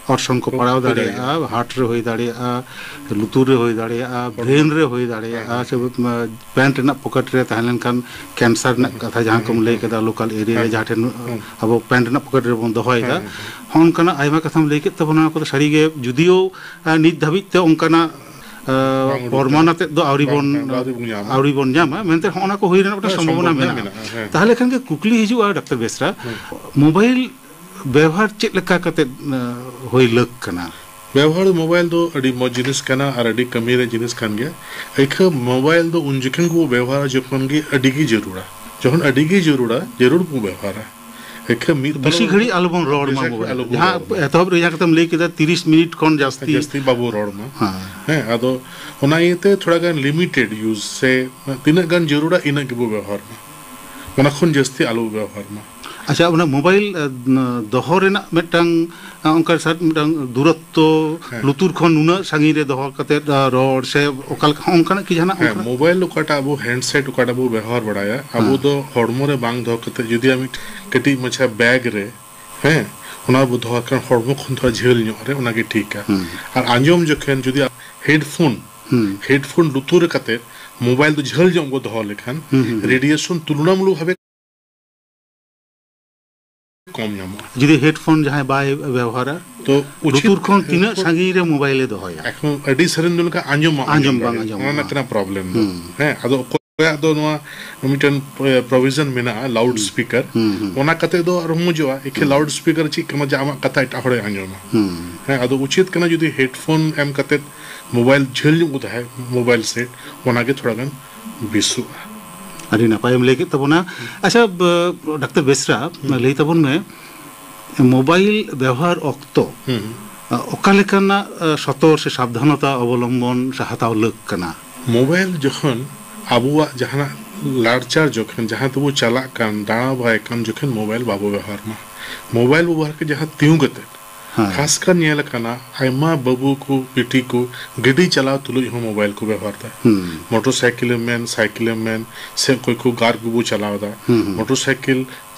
ᱚᱨᱥᱚᱝ ᱠᱚ ᱯᱟᱲᱟᱣ ᱦᱩᱭ ᱫᱟᱲᱮᱭᱟᱜᱼᱟ᱾ ᱫᱟᱲᱮᱭᱟᱜᱼᱟ, ᱦᱟᱨᱴ ᱨᱮ ᱦᱩᱭ ᱫᱟᱲᱮᱭᱟᱜᱼᱟ, ᱞᱩᱛᱩᱨ ᱨᱮ ᱦᱩᱭ ᱫᱟᱲᱮᱭᱟᱜᱼᱟ, ᱦᱚᱲᱢᱚ᱾ ᱵᱨᱮᱱ ᱨᱮ ᱦᱩᱭ ᱫᱟᱲᱮᱭᱟᱜᱼᱟ, ᱦᱮᱸ, ᱥᱮ ᱯᱮᱱᱴ ᱨᱮᱱᱟᱜ ᱯᱚᱠᱮᱴ ᱨᱮ ᱛᱟᱦᱮᱸ ᱞᱮᱱᱠᱷᱟᱱ ᱠᱮᱱᱥᱟᱨ ᱨᱮᱱᱟᱜ ᱠᱟᱛᱷᱟ ᱡᱟᱦᱟᱸ ᱠᱚᱢ ᱞᱟᱹᱭ ᱠᱮᱫᱟ, ᱞᱳᱠᱟᱞ ᱮᱨᱤᱭᱟ ᱨᱮ ᱦᱮᱸ, ᱡᱟᱦᱟᱸ ᱴᱷᱮᱱ ᱦᱮᱸ᱾ ᱟᱵᱚ ᱯᱮᱱᱴ ᱨᱮᱱᱟᱜ ᱯᱚᱠᱮᱴ ᱨᱮᱵᱚᱱ ᱫᱚᱦᱚᱭᱮᱫᱟ, ᱦᱮᱸ, ᱦᱮᱸ, ᱦᱮᱸ᱾ ᱦᱚᱸᱜᱼᱚ ᱱᱚᱝᱠᱟᱱᱟᱜ ᱟᱭᱢᱟ ᱠᱟᱛᱷᱟᱢ ᱞᱟᱹᱭ ᱠᱮᱫ ᱛᱟᱵᱚᱱᱟ, ᱚᱱᱟ ᱠᱚᱫᱚ ᱥᱟᱹᱨᱤᱜᱮ ᱡᱩᱫᱤᱭᱳ, ᱟᱸ, ᱱᱤᱛ ᱫᱷᱟᱹᱵᱤᱡ ᱛᱮ ᱚᱱᱠᱟᱱᱟᱜ, ᱟᱸ, ᱵᱟᱝ ᱩᱰᱩᱠ ᱯᱨᱚᱢᱟᱱ ᱠᱟᱱᱟ᱾ ᱟᱛᱮᱫ ᱫᱚ ᱟᱹᱣᱨᱤ ᱵᱟᱝ, ᱵᱚᱱ, ᱦᱮᱸ, ᱟᱹᱣᱨᱤ ᱵᱚᱱ ᱧᱟᱢᱟ᱾ ᱟᱹᱣᱨᱤ ᱵᱚᱱ ᱧᱟᱢᱟ, ᱢᱮᱱᱛᱮ ᱦᱚᱸᱜᱼᱚ ᱱᱟ ᱠᱚ ᱦᱩᱭ ᱨᱮᱱᱟᱜ ᱢᱤᱫᱴᱟᱝ ᱦᱮᱸ, ᱥᱚᱢᱵᱷᱚᱵᱚᱱᱟ ᱥᱚᱢᱵᱷᱚᱵᱚᱱᱟ ᱢᱮᱱᱟᱜᱼᱟ᱾ ᱢᱮᱱᱟᱜᱼᱟ, ᱦᱮᱸ᱾ ᱛᱟᱦᱚᱞᱮ ᱠᱷᱟᱱ ᱜᱮ ᱠᱩᱠᱞᱤ ᱦᱤᱡᱩᱜᱼᱟ, ᱰᱟᱠᱛᱟᱨ ᱵᱮᱥᱨᱟ, ᱦᱮᱸ᱾ ᱢᱳᱵᱟᱭᱤᱞ ᱵᱮᱣᱦᱟᱨ ᱪᱮᱫ ᱞᱮᱠᱟ ᱠᱟᱛᱮ, ᱮᱸ, ᱦᱩᱭ ᱞᱟᱹᱠ ᱠᱟᱱᱟ? ᱵᱮᱣᱦᱟᱨ ᱢᱳᱵᱟᱭᱤᱞ ᱫᱚ ᱟᱹᱰᱤ ᱢᱚᱡᱽ ᱡᱤᱱᱤᱥ ᱠᱟᱱᱟ ᱟᱨ ᱟᱹᱰᱤ ᱠᱟᱹᱢᱤ ᱨᱮ ᱡᱤᱱᱤᱥ ᱠᱟᱱ ᱜᱮᱭᱟ᱾ ᱮᱭᱠᱷᱟᱹ ᱢᱳᱵᱟᱭᱤᱞ ᱫᱚ ᱩᱱ ᱡᱚᱠᱷᱚᱱ ᱜᱮᱵᱚ ᱵᱮᱣᱦᱟᱨᱟ ᱡᱚᱠᱷᱚᱱ ᱜᱮ ᱟᱹᱰᱤ ᱜᱮ ᱡᱟᱹᱨᱩᱲᱟ᱾ ᱡᱚᱠᱷᱚᱱ ᱟᱹᱰᱤ ᱜᱮ ᱡᱟᱹᱨᱩᱲᱟ, ᱡᱟᱹᱨᱩᱲ ᱵᱚ ᱵᱮᱣᱦᱟᱨᱟ᱾ ᱮᱠᱷᱟᱱ ᱢᱤᱫ ᱵᱮᱥᱤ ᱛᱟᱨᱚ ᱜᱷᱟᱹᱲᱤᱡ ᱟᱞᱚᱵᱚᱱ ᱨᱚᱲ ᱢᱟ ᱵᱮᱥᱤ ᱜᱷᱟᱹᱲᱤᱡ ᱢᱳᱵᱟᱭᱤᱞ᱾ ᱟᱞᱚᱵᱚᱱ ᱡᱟᱦᱟᱸ ᱨᱚᱲ ᱢᱟ᱾ ᱮᱛᱚᱦᱚᱵ ᱨᱮ ᱡᱟᱦᱟᱸ ᱠᱟᱛᱷᱟᱢ ᱞᱟᱹᱭ ᱠᱮᱫᱟ, ᱛᱤᱨᱤᱥ ᱢᱤᱱᱤᱴ ᱠᱷᱚᱱ ᱡᱟᱹᱥᱛᱤ᱾ ᱡᱟᱹᱥᱛᱤ ᱵᱟᱵᱚ ᱨᱚᱲ ᱢᱟ᱾ ᱦᱮᱸ᱾ ᱦᱮᱸ, ᱟᱫᱚ ᱚᱱᱟ ᱤᱭᱟᱹᱛᱮ ᱛᱷᱚᱲᱟ ᱜᱟᱱ limited use ᱥᱮ ᱛᱤᱱᱟᱹᱜ ᱜᱟᱱ ᱡᱟᱹᱨᱩᱲᱟ ᱤᱱᱟᱹᱜ ᱜᱮᱵᱚ ᱵᱮᱣᱦᱟᱨ ᱢᱟ, ᱚᱱᱟ ᱠᱷᱚᱱ ᱡᱟᱹᱥᱛᱤ ᱟᱞᱚ ᱵᱚ ᱵᱮᱣᱦᱟᱨ ᱢᱟ᱾ ᱟᱪᱪᱷᱟ, ᱚᱱᱟ ᱢᱳᱵᱟᱭᱤᱞ, ᱮ, ᱫᱚᱦᱚ ᱨᱮᱱᱟᱜ ᱢᱤᱫᱴᱟᱝ, ᱮ, ᱚᱱᱠᱟ ᱥᱟᱨ ᱢᱤᱫᱴᱟᱝ ᱫᱩᱨᱚᱛᱛᱚ, ᱦᱮᱸ᱾ ᱞᱩᱛᱩᱨ ᱠᱷᱚᱱ ᱱᱩᱱᱟᱹᱜ ᱥᱟᱺᱜᱤᱧ ᱨᱮ ᱫᱚᱦᱚ ᱠᱟᱛᱮᱫ, ᱮ, ᱨᱚᱲ ᱥᱮ ᱚᱠᱟ ᱞᱮᱠᱟ, ᱚᱱᱠᱟᱱᱟᱜ ᱠᱤ ᱡᱟᱦᱟᱱᱟᱜ ᱦᱮᱸ, ᱚᱱᱠᱟᱱᱟᱜ? ᱢᱳᱵᱟᱭᱤᱞ ᱚᱠᱟᱴᱟᱜ ᱟᱵᱚ handset ᱚᱠᱟᱴᱟᱜ ᱵᱚ ᱵᱮᱣᱦᱟᱨ ᱵᱟᱲᱟᱭᱟ, ᱟᱵᱚ ᱦᱮᱸ᱾ ᱫᱚ ᱦᱚᱲᱢᱚ ᱨᱮ ᱵᱟᱝ ᱫᱚᱦᱚ ᱠᱟᱛᱮᱫ ᱡᱩᱫᱤ ᱟᱢ ᱢᱤᱫ ᱠᱟᱹᱴᱤᱡ ᱢᱟᱪᱷᱟ ᱵᱮᱜᱽ ᱨᱮ, ᱦᱮᱸ, ᱚᱱᱟ ᱵᱚ ᱫᱚᱦᱚ ᱠᱟᱜ ᱠᱷᱟᱱ ᱦᱚᱲᱢᱚ ᱠᱷᱚᱱ ᱛᱷᱚᱲᱟ ᱡᱷᱟᱹᱞ ᱧᱚᱜ ᱨᱮ, ᱚᱱᱟᱜᱮ ᱴᱷᱤᱠᱟ᱾ ᱦᱩᱸ᱾ ᱟᱨ ᱟᱸᱡᱚᱢ ᱡᱚᱠᱷᱮᱱ ᱡᱩᱫᱤ headphone, ᱦᱩᱸ᱾ headphone ᱞᱩᱛᱩᱨ ᱨᱮ ᱠᱟᱛᱮ ᱢᱳᱵᱟᱭᱤᱞ ᱫᱚ ᱡᱷᱟᱹᱞ ᱧᱚᱜ ᱵᱚ ᱫᱚᱦᱚ ᱞᱮᱠᱷᱟᱱ ᱦᱩᱸ, ᱦᱩᱸ, ᱦᱩᱸ᱾ radiation ᱛᱩᱞᱚᱱᱟᱢᱩᱞᱚᱠ ᱵᱷᱟᱵᱮ ᱠᱚᱢ ᱧᱟᱢᱚᱜᱼᱟ᱾ ᱡᱩᱫᱤ headphone ᱡᱟᱦᱟᱸᱭ ᱵᱟᱭ ᱵᱮᱣᱦᱟᱨᱟ, ᱛᱚ ᱩᱪᱤᱛ ᱞᱩᱛᱩᱨ ᱠᱷᱚᱱ ᱛᱤᱱᱟᱹᱜ headphone ᱥᱟᱺᱜᱤᱧ ᱨᱮ ᱢᱳᱵᱟᱭᱤᱞᱮ ᱫᱚᱦᱚᱭᱟ? ᱮᱠᱷᱚᱱ ᱟᱹᱰᱤ ᱥᱟᱹᱨᱤᱧ ᱞᱟᱹᱭ ᱞᱮᱠᱷᱟᱱ ᱟᱸᱡᱚᱢ ᱵᱟᱝ ᱟᱸᱡᱚᱢ ᱟᱸᱡᱚᱢ ᱵᱟᱝ ᱫᱟᱲᱮᱭᱟᱜᱼᱟ᱾ ᱟᱸᱡᱚᱢᱚᱜᱼᱟ᱾ ᱚᱱᱟ ᱨᱮᱱᱟᱜ ᱠᱟᱱᱟ problem ᱫᱚ᱾ ᱦᱩᱸ᱾ ᱦᱮᱸ, ᱟᱫᱚ ᱚᱠᱚᱭᱟᱜ ᱫᱚ ᱱᱚᱣᱟ ᱢᱤᱫᱴᱮᱱ, ᱮ, provision ᱢᱮᱱᱟᱜᱼᱟ, loud speaker᱾ ᱦᱩᱸ, ᱦᱩᱸ᱾ ᱚᱱᱟ ᱠᱟᱛᱮ ᱫᱚ ᱟᱨᱦᱚᱸ ᱢᱚᱡᱚᱜᱼᱟ᱾ ᱮᱠᱷᱮ ᱦᱩᱸ᱾ Loud speaker ᱪᱮᱫ ᱠᱟᱱᱟ ᱡᱮ ᱟᱢᱟᱜ ᱠᱟᱛᱷᱟ ᱮᱴᱟᱜ ᱦᱚᱲᱮ ᱟᱸᱡᱚᱢᱟ᱾ ᱦᱩᱸ᱾ ᱦᱮᱸ, ᱟᱫᱚ ᱩᱪᱤᱛ ᱠᱟᱱᱟ ᱡᱩᱫᱤ headphone ᱮᱢ ᱠᱟᱛᱮ ᱢᱳᱵᱟᱭᱤᱞ ᱡᱷᱟᱹᱞ ᱧᱚᱜ ᱵᱚ ᱫᱚᱦᱚᱭᱟ, ᱢᱳᱵᱟᱭᱤᱞ set, ᱚᱱᱟᱜᱮ ᱛᱷᱚᱲᱟ ᱜᱟᱱ ᱵᱮᱥᱚᱜᱼᱟ᱾ ᱟᱹᱰᱤ ᱱᱟᱯᱟᱭᱮᱢ ᱞᱟᱹᱭ ᱠᱮᱫ ᱛᱟᱵᱚᱱᱟ᱾ ᱟᱪᱪᱷᱟ, ᱵ-, ᱰᱟᱠᱛᱟᱨ ᱵᱮᱥᱨᱟ, ᱦᱩᱸ᱾ ᱞᱟᱹᱭ ᱛᱟᱵᱚᱱ ᱢᱮ, ᱢᱳᱵᱟᱭᱤᱞ ᱵᱮᱣᱦᱟᱨ ᱚᱠᱛᱚ, ᱦᱩᱸ᱾ ᱚᱠᱟ ᱞᱮᱠᱟᱱᱟᱜ, ᱥᱚᱛᱚᱨ ᱥᱮ ᱥᱟᱵᱫᱷᱟᱱᱚᱛᱟ ᱚᱵᱚᱞᱚᱢᱵᱚᱱ ᱥᱮ ᱦᱟᱛᱟᱣ ᱞᱟᱹᱠ ᱠᱟᱱᱟ? ᱢᱳᱵᱟᱭᱤᱞ ᱡᱚᱠᱷᱚᱱ ᱟᱵᱚᱣᱟᱜ ᱡᱟᱦᱟᱱᱟᱜ ᱞᱟᱲᱪᱟᱨ ᱡᱚᱠᱷᱚᱱ ᱡᱟᱦᱟᱸ ᱛᱮᱵᱚ ᱪᱟᱞᱟᱜ ᱠᱟᱱ, ᱫᱟᱬᱟ ᱵᱟᱲᱟᱭ ᱠᱟᱱ ᱡᱚᱠᱷᱚᱱ ᱢᱳᱵᱟᱭᱤᱞ ᱵᱟᱵᱚ ᱵᱮᱣᱦᱟᱨ ᱢᱟ᱾ ᱢᱳᱵᱟᱭᱤᱞ ᱵᱚ ᱵᱮᱵᱚᱦᱟᱨ ᱠᱟᱛᱮ ᱡᱟᱦᱟᱸ ᱛᱤᱸᱜᱩ ᱠᱟᱛᱮ, ᱦᱮᱸ᱾ ᱠᱷᱟᱥ ᱠᱟᱨ ᱧᱮᱞ ᱟᱠᱟᱱᱟ, ᱟᱭᱢᱟ ᱵᱟᱹᱵᱩ ᱠᱚ, ᱵᱤᱴᱤ ᱠᱚ ᱜᱟᱹᱰᱤ ᱪᱟᱞᱟᱣ ᱛᱩᱞᱩᱡ ᱦᱚᱸ ᱢᱳᱵᱟᱭᱤᱞ ᱠᱚ ᱵᱮᱵᱚᱦᱟᱨ ᱮᱫᱟ᱾ ᱦᱩᱸ᱾ ᱢᱚᱴᱚᱨ ᱥᱟᱭᱠᱮᱞ ᱮᱢ ᱢᱮᱱ, ᱥᱟᱭᱠᱮᱞ ᱮᱢ ᱢᱮᱱ, ᱥᱮ ᱚᱠᱚᱭ ᱠᱚ ᱠᱟᱨ ᱠᱚᱵᱚ ᱪᱟᱞᱟᱣ ᱮᱫᱟ᱾ ᱦᱩᱸ, ᱦᱩᱸ᱾ ᱢᱚᱴᱚᱨ ᱥᱟᱭᱠᱮᱞ,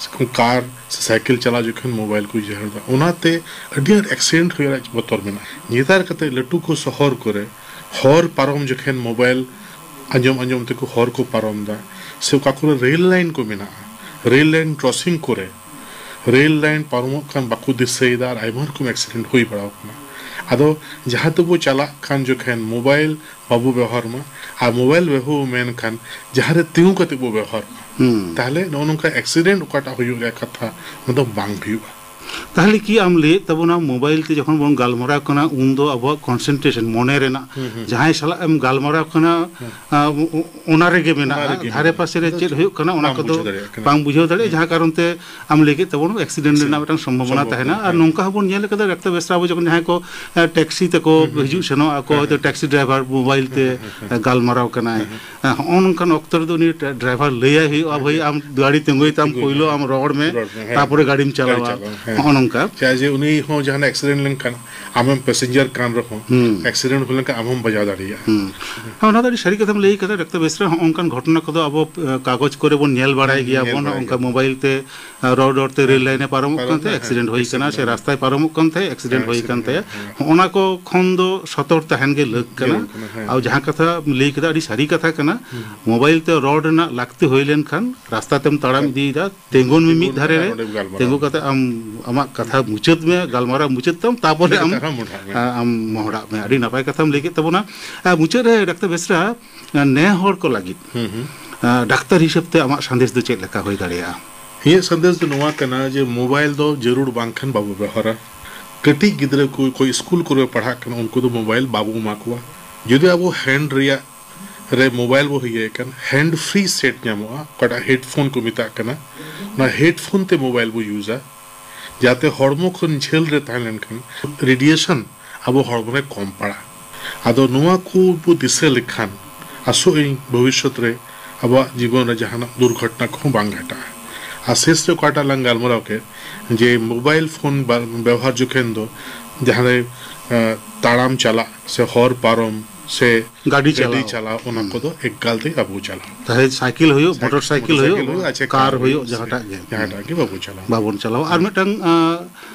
ᱠᱟᱨ ᱥᱮ ᱥᱟᱭᱠᱮᱞ ᱪᱟᱞᱟᱣ ᱡᱚᱠᱷᱚᱱ ᱢᱳᱵᱟᱭᱤᱞ ᱠᱚ ᱩᱭᱦᱟᱹᱨ ᱮᱫᱟ᱾ ᱚᱱᱟᱛᱮ ᱟᱹᱰᱤ ᱟᱸᱴ accident ᱦᱩᱭᱩᱜ ᱨᱮᱭᱟᱜ ᱵᱚᱛᱚᱨ ᱢᱮᱱᱟᱜᱼᱟ᱾ ᱱᱮᱛᱟᱨ ᱠᱟᱛᱮ ᱞᱟᱹᱴᱩ ᱠᱚ ᱥᱚᱦᱚᱨ ᱠᱚᱨᱮ ᱦᱚᱨ ᱯᱟᱨᱚᱢ ᱡᱚᱠᱷᱚᱱ ᱢᱳᱵᱟᱭᱤᱞ ᱟᱸᱡᱚᱢ ᱟᱸᱡᱚᱢ ᱛᱮᱠᱚ ᱦᱚᱨ ᱠᱚ ᱯᱟᱨᱚᱢ ᱮᱫᱟ, ᱥᱮ ᱚᱠᱟ ᱠᱚᱨᱮ ᱨᱮᱞ ᱞᱟᱭᱤᱱ ᱠᱚ ᱢᱮᱱᱟᱜᱼᱟ, ᱨᱮᱞ ᱞᱟᱭᱤᱱ crossing ᱠᱚᱨᱮ ᱨᱮᱞ ᱞᱟᱭᱤᱱ ᱯᱟᱨᱚᱢᱚᱜ ᱠᱟᱱ ᱵᱟᱠᱚ ᱫᱤᱥᱟᱹᱭᱮᱫᱟ ᱟᱨ ᱟᱭᱢᱟ ᱨᱚᱠᱚᱢ accident ᱦᱩᱭ ᱵᱟᱲᱟᱣ ᱠᱟᱱᱟ᱾ ᱟᱫᱚ ᱡᱟᱦᱟᱸ ᱛᱮᱵᱚ ᱪᱟᱞᱟᱜ ᱠᱟᱱ ᱡᱚᱠᱷᱚᱱ ᱢᱳᱵᱟᱭᱤᱞ ᱵᱟᱵᱚ ᱵᱮᱣᱦᱟᱨ ᱢᱟ, ᱟᱨ ᱢᱳᱵᱟᱭᱤᱞ ᱵᱮᱣᱦᱟᱨ ᱢᱮᱱᱠᱷᱟᱱ ᱡᱟᱦᱟᱸ ᱨᱮ ᱛᱤᱸᱜᱩ ᱠᱟᱛᱮ ᱵᱚ ᱵᱮᱣᱦᱟᱨ ᱢᱟ᱾ ᱦᱩᱸ᱾ ᱛᱟᱦᱞᱮ ᱱᱚᱜᱼᱚ ᱱᱚᱝᱠᱟ accident ᱚᱠᱟᱴᱟᱜ ᱦᱩᱭᱩᱜ ᱨᱮᱭᱟᱜ ᱠᱟᱛᱷᱟ, ᱚᱱᱟ ᱫᱚ ᱵᱟᱝ ᱦᱩᱭᱩᱜᱼᱟ᱾ ᱛᱟᱦᱚᱞᱮ ᱠᱤ ᱟᱢ ᱞᱟᱹᱭᱮᱫ ᱛᱟᱵᱚᱱᱟ, ᱢᱳᱵᱟᱭᱤᱞ ᱛᱮ ᱡᱚᱠᱷᱚᱱ ᱵᱚᱱ ᱜᱟᱞᱢᱟᱨᱟᱣ ᱠᱟᱱᱟ, ᱩᱱ ᱫᱚ ᱟᱵᱚᱣᱟᱜ ᱠᱚᱱᱥᱮᱱᱴᱨᱮᱥᱚᱱ, ᱢᱚᱱᱮ ᱨᱮᱱᱟᱜ ᱦᱩᱸ, ᱦᱩᱸ᱾ ᱡᱟᱦᱟᱸᱭ ᱥᱟᱞᱟᱜ ᱮᱢ ᱜᱟᱞᱢᱟᱨᱟᱣ ᱠᱟᱱᱟ, ᱦᱩᱸ᱾ ᱟ, ᱚ-, ᱚ-, ᱚᱱᱟ ᱨᱮᱜᱮ ᱢᱮᱱᱟᱜᱼᱟ, ᱚᱱᱟ ᱨᱮᱜᱮ ᱫᱷᱟᱨᱮ ᱢᱮᱱᱟᱜᱼᱟ᱾ ᱯᱟᱥᱮ ᱨᱮ ᱟᱫᱚ ᱪᱮᱫ ᱦᱩᱭᱩᱜ ᱠᱟᱱᱟ, ᱚᱱᱟ ᱵᱟᱢ ᱠᱚᱫᱚ ᱵᱩᱡᱷᱟᱹᱣ ᱫᱟᱲᱮᱭᱟᱜ ᱠᱟᱱᱟ᱾ ᱵᱟᱝ ᱵᱩᱡᱷᱟᱹᱣ ᱫᱟᱲᱮᱭᱟᱜᱼᱟ, ᱦᱩᱸ᱾ ᱡᱟᱦᱟᱸ ᱠᱟᱨᱚᱱ ᱛᱮ ᱟᱢ ᱞᱟᱹᱭ ᱠᱮᱫ ᱛᱟᱵᱚᱱ, ᱮᱠᱥᱤᱰᱮᱱᱴ ᱨᱮᱱᱟᱜ ᱥᱚᱢᱵᱷᱚᱵᱚᱱᱟ ᱢᱤᱫᱴᱟᱝ ᱥᱚᱢᱵᱷᱚᱵᱚᱱᱟ ᱛᱟᱦᱮᱱᱟ᱾ ᱛᱟᱦᱮᱱᱟ᱾ ᱟᱨ ᱦᱮᱸ᱾ ᱱᱚᱝᱠᱟ ᱦᱚᱸᱵᱚᱱ ᱧᱮᱞ ᱠᱟᱫᱟ, ᱰᱟᱠᱛᱟᱨ ᱵᱮᱥᱨᱟ ᱵᱟᱵᱩ ᱡᱚᱠᱷᱚᱱ ᱡᱟᱦᱟᱸᱭ ᱠᱚ, ᱮ, ᱴᱮᱠᱥᱤ ᱛᱮᱠᱚ ᱦᱩᱸ, ᱦᱩᱸ, ᱦᱤᱡᱩᱜ ᱦᱩᱸ᱾ ᱥᱮᱱᱚᱜ ᱟᱠᱚ, ᱦᱮᱸ, ᱦᱚᱭᱛᱳ ᱦᱮᱸ᱾ ᱴᱮᱠᱥᱤ ᱰᱨᱟᱭᱵᱷᱟᱨ ᱢᱳᱵᱟᱭᱤᱞ ᱛᱮ, ᱦᱮᱸ, ᱦᱮᱸ, ᱦᱮᱸ᱾ ᱮ, ᱜᱟᱞᱢᱟᱨᱟᱣ ᱠᱟᱱᱟᱭ᱾ ᱦᱮᱸ, ᱦᱮᱸ᱾ ᱦᱮᱸ, ᱦᱚᱸᱜᱼᱚ ᱱᱚᱝᱠᱟᱱ ᱚᱠᱛᱚ ᱨᱮᱫᱚ ᱩᱱᱤ ᱴᱨᱟ-, ᱰᱨᱟᱭᱵᱷᱟᱨ ᱞᱟᱹᱭᱟᱭ ᱦᱩᱭᱩᱜᱼᱟ, ᱦᱮᱸ, "ᱵᱷᱟᱹᱭ, ᱦᱮᱸ᱾ ᱟᱢ ᱜᱟᱹᱰᱤ ᱛᱤᱸᱜᱩᱭ ᱛᱟᱢ, ᱛᱤᱸᱜᱩᱭ ᱯᱳᱭᱞᱳ ᱛᱟᱢ᱾ ᱟᱢ ᱨᱚᱲ ᱢᱮ, ᱦᱮᱸ, ᱛᱟᱯᱚᱨᱮ ᱜᱟᱹᱰᱤᱢ ᱜᱟᱹᱰᱤ ᱪᱟᱞᱟᱣᱟ᱾" ᱪᱟᱞᱟᱣᱟ, ᱦᱮᱸ᱾ ᱦᱚᱸᱜᱼᱚ ᱱᱚᱝᱠᱟ᱾ ᱪᱮᱫᱟᱜ ᱡᱮ ᱩᱱᱤ ᱦᱚᱸ ᱡᱟᱦᱟᱱᱟᱜ ᱮᱠᱥᱤᱰᱮᱱᱴ ᱞᱮᱱᱠᱷᱟᱱ, ᱟᱢᱮᱢ ᱯᱮᱥᱮᱧᱡᱟᱨ ᱠᱟᱱ ᱨᱮᱦᱚᱸ, ᱦᱩᱸ᱾ ᱮᱠᱥᱤᱰᱮᱱᱴ ᱦᱩᱭ ᱞᱮᱱᱠᱷᱟᱱ ᱟᱢ ᱦᱚᱸᱢ ᱵᱟᱡᱟᱣ ᱫᱟᱲᱮᱭᱟᱜᱼᱟ᱾ ᱦᱩᱸ᱾ ᱦᱮᱸ, ᱚᱱᱟ ᱫᱚ ᱟᱹᱰᱤ ᱥᱟᱹᱨᱤ ᱠᱟᱛᱷᱟᱢ ᱞᱟᱹᱭ ᱠᱟᱫᱟ, ᱰᱟᱠᱛᱟᱨ ᱵᱮᱥᱨᱟ᱾ ᱦᱚᱸᱜᱼᱚ ᱱᱚᱝᱠᱟᱱ ᱜᱷᱚᱴᱚᱱᱟ ᱠᱚᱫᱚ ᱟᱵᱚ, ᱮ, ᱠᱟᱜᱚᱡᱽ ᱠᱚᱨᱮ ᱵᱚᱱ ᱧᱮᱞ ᱵᱟᱲᱟᱭ ᱦᱩᱸ, ᱜᱮᱭᱟ ᱧᱮᱞ ᱵᱚᱱ, ᱵᱟᱲᱟᱭ ᱦᱚᱸᱜᱼᱚ ᱱᱚᱝᱠᱟ ᱜᱮᱭᱟ ᱵᱚᱱ᱾ ᱢᱳᱵᱟᱭᱤᱞ ᱛᱮ, ᱮ, ᱨᱚᱲ ᱨᱚᱲ ᱛᱮ ᱦᱮᱸ, ᱨᱮᱞ ᱞᱟᱭᱤᱱ ᱮ ᱦᱮᱸ᱾ ᱯᱟᱨᱚᱢᱚᱜ ᱯᱟᱨᱚᱢ ᱠᱟᱱ ᱠᱟᱱᱟ, ᱛᱟᱦᱮᱸᱫ, ᱦᱮᱸ, ᱮᱠᱥᱤᱰᱮᱱᱴ ᱦᱩᱭ ᱦᱮᱸ, ᱠᱟᱱᱟ, ᱥᱮ ᱮᱠᱥᱤᱰᱮᱱᱴ ᱨᱟᱥᱛᱟᱭ ᱦᱩᱭ ᱯᱟᱨᱚᱢᱚᱜ ᱠᱟᱱ ᱠᱟᱱᱟ᱾ ᱛᱟᱦᱮᱸᱫ, ᱮᱠᱥᱤᱰᱮᱱᱴ ᱦᱮᱸ, ᱦᱩᱭ ᱠᱟᱱ ᱮᱠᱥᱤᱰᱮᱱᱴ ᱛᱟᱭᱟ᱾ ᱦᱩᱭ ᱠᱟᱱᱟ᱾ ᱦᱚᱸᱜᱼᱚ ᱱᱟ ᱠᱚ ᱠᱷᱚᱱ ᱫᱚ ᱥᱚᱛᱚᱨ ᱛᱟᱦᱮᱱ ᱜᱮ ᱞᱟᱹᱠ ᱠᱟᱱᱟ᱾ ᱡᱟᱹᱨᱩᱲ ᱠᱟᱱᱟ, ᱦᱮᱸ᱾ ᱟᱨ ᱡᱟᱦᱟᱸ ᱠᱟᱛᱷᱟᱢ ᱞᱟᱹᱭ ᱠᱮᱫᱟ, ᱟᱹᱰᱤ ᱥᱟᱹᱨᱤ ᱠᱟᱛᱷᱟ ᱠᱟᱱᱟ᱾ ᱦᱩᱸ᱾ ᱢᱳᱵᱟᱭᱤᱞ ᱛᱮ ᱨᱚᱲ ᱨᱮᱱᱟᱜ ᱞᱟᱹᱠᱛᱤ ᱦᱩᱭ ᱞᱮᱱᱠᱷᱟᱱ ᱨᱟᱥᱛᱟ ᱛᱮᱢ ᱛᱟᱲᱟᱢ ᱦᱮᱸ᱾ ᱤᱫᱤᱭᱮᱫᱟ, ᱛᱤᱸᱜᱩᱱ ᱢᱮ ᱢᱤᱫ ᱛᱤᱸᱜᱩᱱ ᱫᱷᱟᱨᱮ ᱢᱮ, ᱨᱮ, ᱚᱸᱰᱮᱢ ᱜᱟᱞᱢᱟᱨᱟᱣ ᱛᱤᱸᱜᱩ ᱢᱮ᱾ ᱠᱟᱛᱮ ᱟᱢ ᱟᱢᱟᱜ ᱠᱟᱛᱷᱟ ᱢᱩᱪᱟᱹᱫ ᱢᱮ, ᱜᱟᱞᱢᱟᱨᱟᱣ ᱢᱩᱪᱟᱹᱫ ᱛᱟᱢ, ᱛᱟᱯᱚᱨᱮ ᱤᱱᱟᱹ ᱟᱢ, ᱠᱟᱛᱮ ᱟᱨᱦᱚᱸ ᱢᱚᱦᱰᱟᱜ ᱢᱮ᱾ ᱟ, ᱟᱢ ᱢᱚᱦᱰᱟᱜ ᱢᱮ᱾ ᱟᱹᱰᱤ ᱱᱟᱯᱟᱭ ᱠᱟᱛᱷᱟᱢ ᱞᱟᱹᱭ ᱠᱮᱫ ᱛᱟᱵᱚᱱᱟ᱾ ᱟ, ᱢᱩᱪᱟᱹᱫ ᱨᱮ ᱰᱟᱠᱛᱟᱨ ᱵᱮᱥᱨᱟ, ᱟ, ᱱᱮ ᱦᱚᱲ ᱠᱚ ᱞᱟᱹᱜᱤᱫ, ᱦᱩᱸ, ᱦᱩᱸ᱾ ᱟ, ᱰᱟᱠᱛᱟᱨ ᱦᱤᱥᱟᱹᱵ ᱛᱮ ᱟᱢᱟᱜ ᱥᱟᱸᱫᱮᱥ ᱫᱚ ᱪᱮᱫ ᱞᱮᱠᱟ ᱦᱩᱭ ᱫᱟᱲᱮᱭᱟᱜᱼᱟ? ᱤᱧᱟᱹᱜ ᱥᱟᱸᱫᱮᱥ ᱫᱚ ᱱᱚᱣᱟ ᱠᱟᱱᱟ ᱡᱮ ᱢᱳᱵᱟᱭᱤᱞ ᱫᱚ ᱡᱟᱹᱨᱩᱲ ᱵᱟᱝᱠᱷᱟᱱ ᱵᱟᱵᱚ ᱵᱮᱣᱦᱟᱨᱟ᱾ ᱠᱟᱹᱴᱤᱡ ᱜᱤᱫᱽᱨᱟᱹ ᱠᱚ ᱚᱠᱚᱭ ᱥᱠᱩᱞ ᱠᱚᱨᱮ ᱯᱟᱲᱦᱟᱜ ᱠᱟᱱᱟ, ᱩᱱᱠᱩ ᱫᱚ ᱢᱳᱵᱟᱭᱤᱞ ᱵᱟᱵᱚ ᱮᱢᱟ ᱠᱚᱣᱟ᱾ ᱡᱩᱫᱤ ᱟᱵᱚ ᱦᱮᱱᱰ ᱨᱮᱭᱟᱜ ᱨᱮ ᱢᱳᱵᱟᱭᱤᱞ ᱵᱚ ᱤᱭᱟᱹᱭ ᱠᱟᱱ, ᱦᱮᱱᱰ ᱯᱷᱨᱤ ᱥᱮᱴ ᱧᱟᱢᱚᱜᱼᱟ, ᱚᱠᱟᱴᱟᱜ ᱦᱮᱰᱯᱷᱳᱱ ᱠᱚ ᱢᱮᱛᱟᱜ ᱠᱟᱱᱟ, ᱚᱱᱟ ᱦᱮᱰᱯᱷᱳᱱ ᱛᱮ ᱢᱳᱵᱟᱭᱤᱞ ᱵᱚ ᱤᱭᱩᱡᱟ, ᱡᱟᱛᱮ ᱦᱚᱲᱢᱚ ᱠᱷᱚᱱ ᱡᱷᱟᱹᱞ ᱨᱮ ᱛᱟᱦᱮᱸ ᱞᱮᱱᱠᱷᱟᱱ ᱨᱮᱰᱤᱭᱮᱥᱚᱱ ᱟᱵᱚ ᱦᱚᱲᱢᱚ ᱨᱮ ᱠᱚᱢ ᱯᱟᱲᱟᱜᱼᱟ᱾ ᱟᱫᱚ ᱱᱚᱣᱟ ᱠᱚ ᱵᱚ ᱫᱤᱥᱟᱹ ᱞᱮᱠᱷᱟᱱ, ᱟᱥᱚᱜ ᱟᱹᱧ ᱵᱷᱚᱵᱤᱥᱥᱚᱛ ᱨᱮ ᱟᱵᱚᱣᱟᱜ ᱡᱤᱵᱚᱱ ᱨᱮ ᱡᱟᱦᱟᱱᱟᱜ ᱫᱩᱨᱜᱷᱚᱴᱚᱱᱟ ᱠᱚᱦᱚᱸ ᱵᱟᱝ ᱜᱷᱟᱴᱟᱜᱼᱟ᱾ ᱟᱨ ᱥᱮᱥ ᱨᱮ ᱚᱠᱟᱴᱟᱜ ᱞᱟᱝ ᱜᱟᱞᱢᱟᱨᱟᱣ ᱠᱮᱫ, ᱡᱮ ᱢᱳᱵᱟᱭᱤᱞ ᱯᱷᱳᱱ ᱵᱟ-, ᱵᱮᱣᱦᱟᱨ ᱡᱚᱠᱷᱮᱱ ᱫᱚ ᱡᱟᱦᱟᱸ ᱨᱮ, ᱮᱸ, ᱛᱟᱲᱟᱢ ᱪᱟᱞᱟᱜ ᱥᱮ ᱦᱚᱨ ᱯᱟᱨᱚᱢ ᱥᱮ ᱜᱟᱹᱰᱤ ᱜᱟᱹᱰᱤ ᱪᱟᱞᱟᱣ᱾ ᱪᱟᱞᱟᱣ, ᱚᱱᱟ ᱦᱩᱸ᱾ ᱠᱚᱫᱚ ᱮᱠᱟᱞ ᱛᱮ ᱵᱟᱵᱚ ᱪᱟᱞᱟᱣᱟ᱾ ᱪᱟᱦᱮ ᱥᱟᱭᱠᱮᱞ ᱦᱩᱭᱩᱜ, ᱥᱟᱭᱠᱮᱞ, ᱢᱚᱴᱚᱨ ᱥᱟᱭᱠᱮᱞ ᱢᱚᱴᱚᱨ ᱦᱩᱭᱩᱜ, ᱥᱟᱭᱠᱮᱞ ᱦᱩᱭᱩᱜ, ᱟᱪᱪᱷᱟ, ᱠᱟᱨ ᱠᱟᱨ ᱦᱩᱭᱩᱜ, ᱦᱩᱭᱩᱜ, ᱥᱮ ᱡᱟᱦᱟᱸᱴᱟᱜ ᱜᱮ᱾ ᱡᱟᱦᱟᱸᱴᱟᱜ ᱜᱮ ᱵᱟᱵᱚ ᱪᱟᱞᱟᱣᱟ᱾ ᱵᱟᱵᱚᱱ ᱪᱟᱞᱟᱣᱟ᱾ ᱟᱨ ᱦᱩᱸ᱾ ᱢᱤᱫᱴᱟᱝ, ᱟᱸ,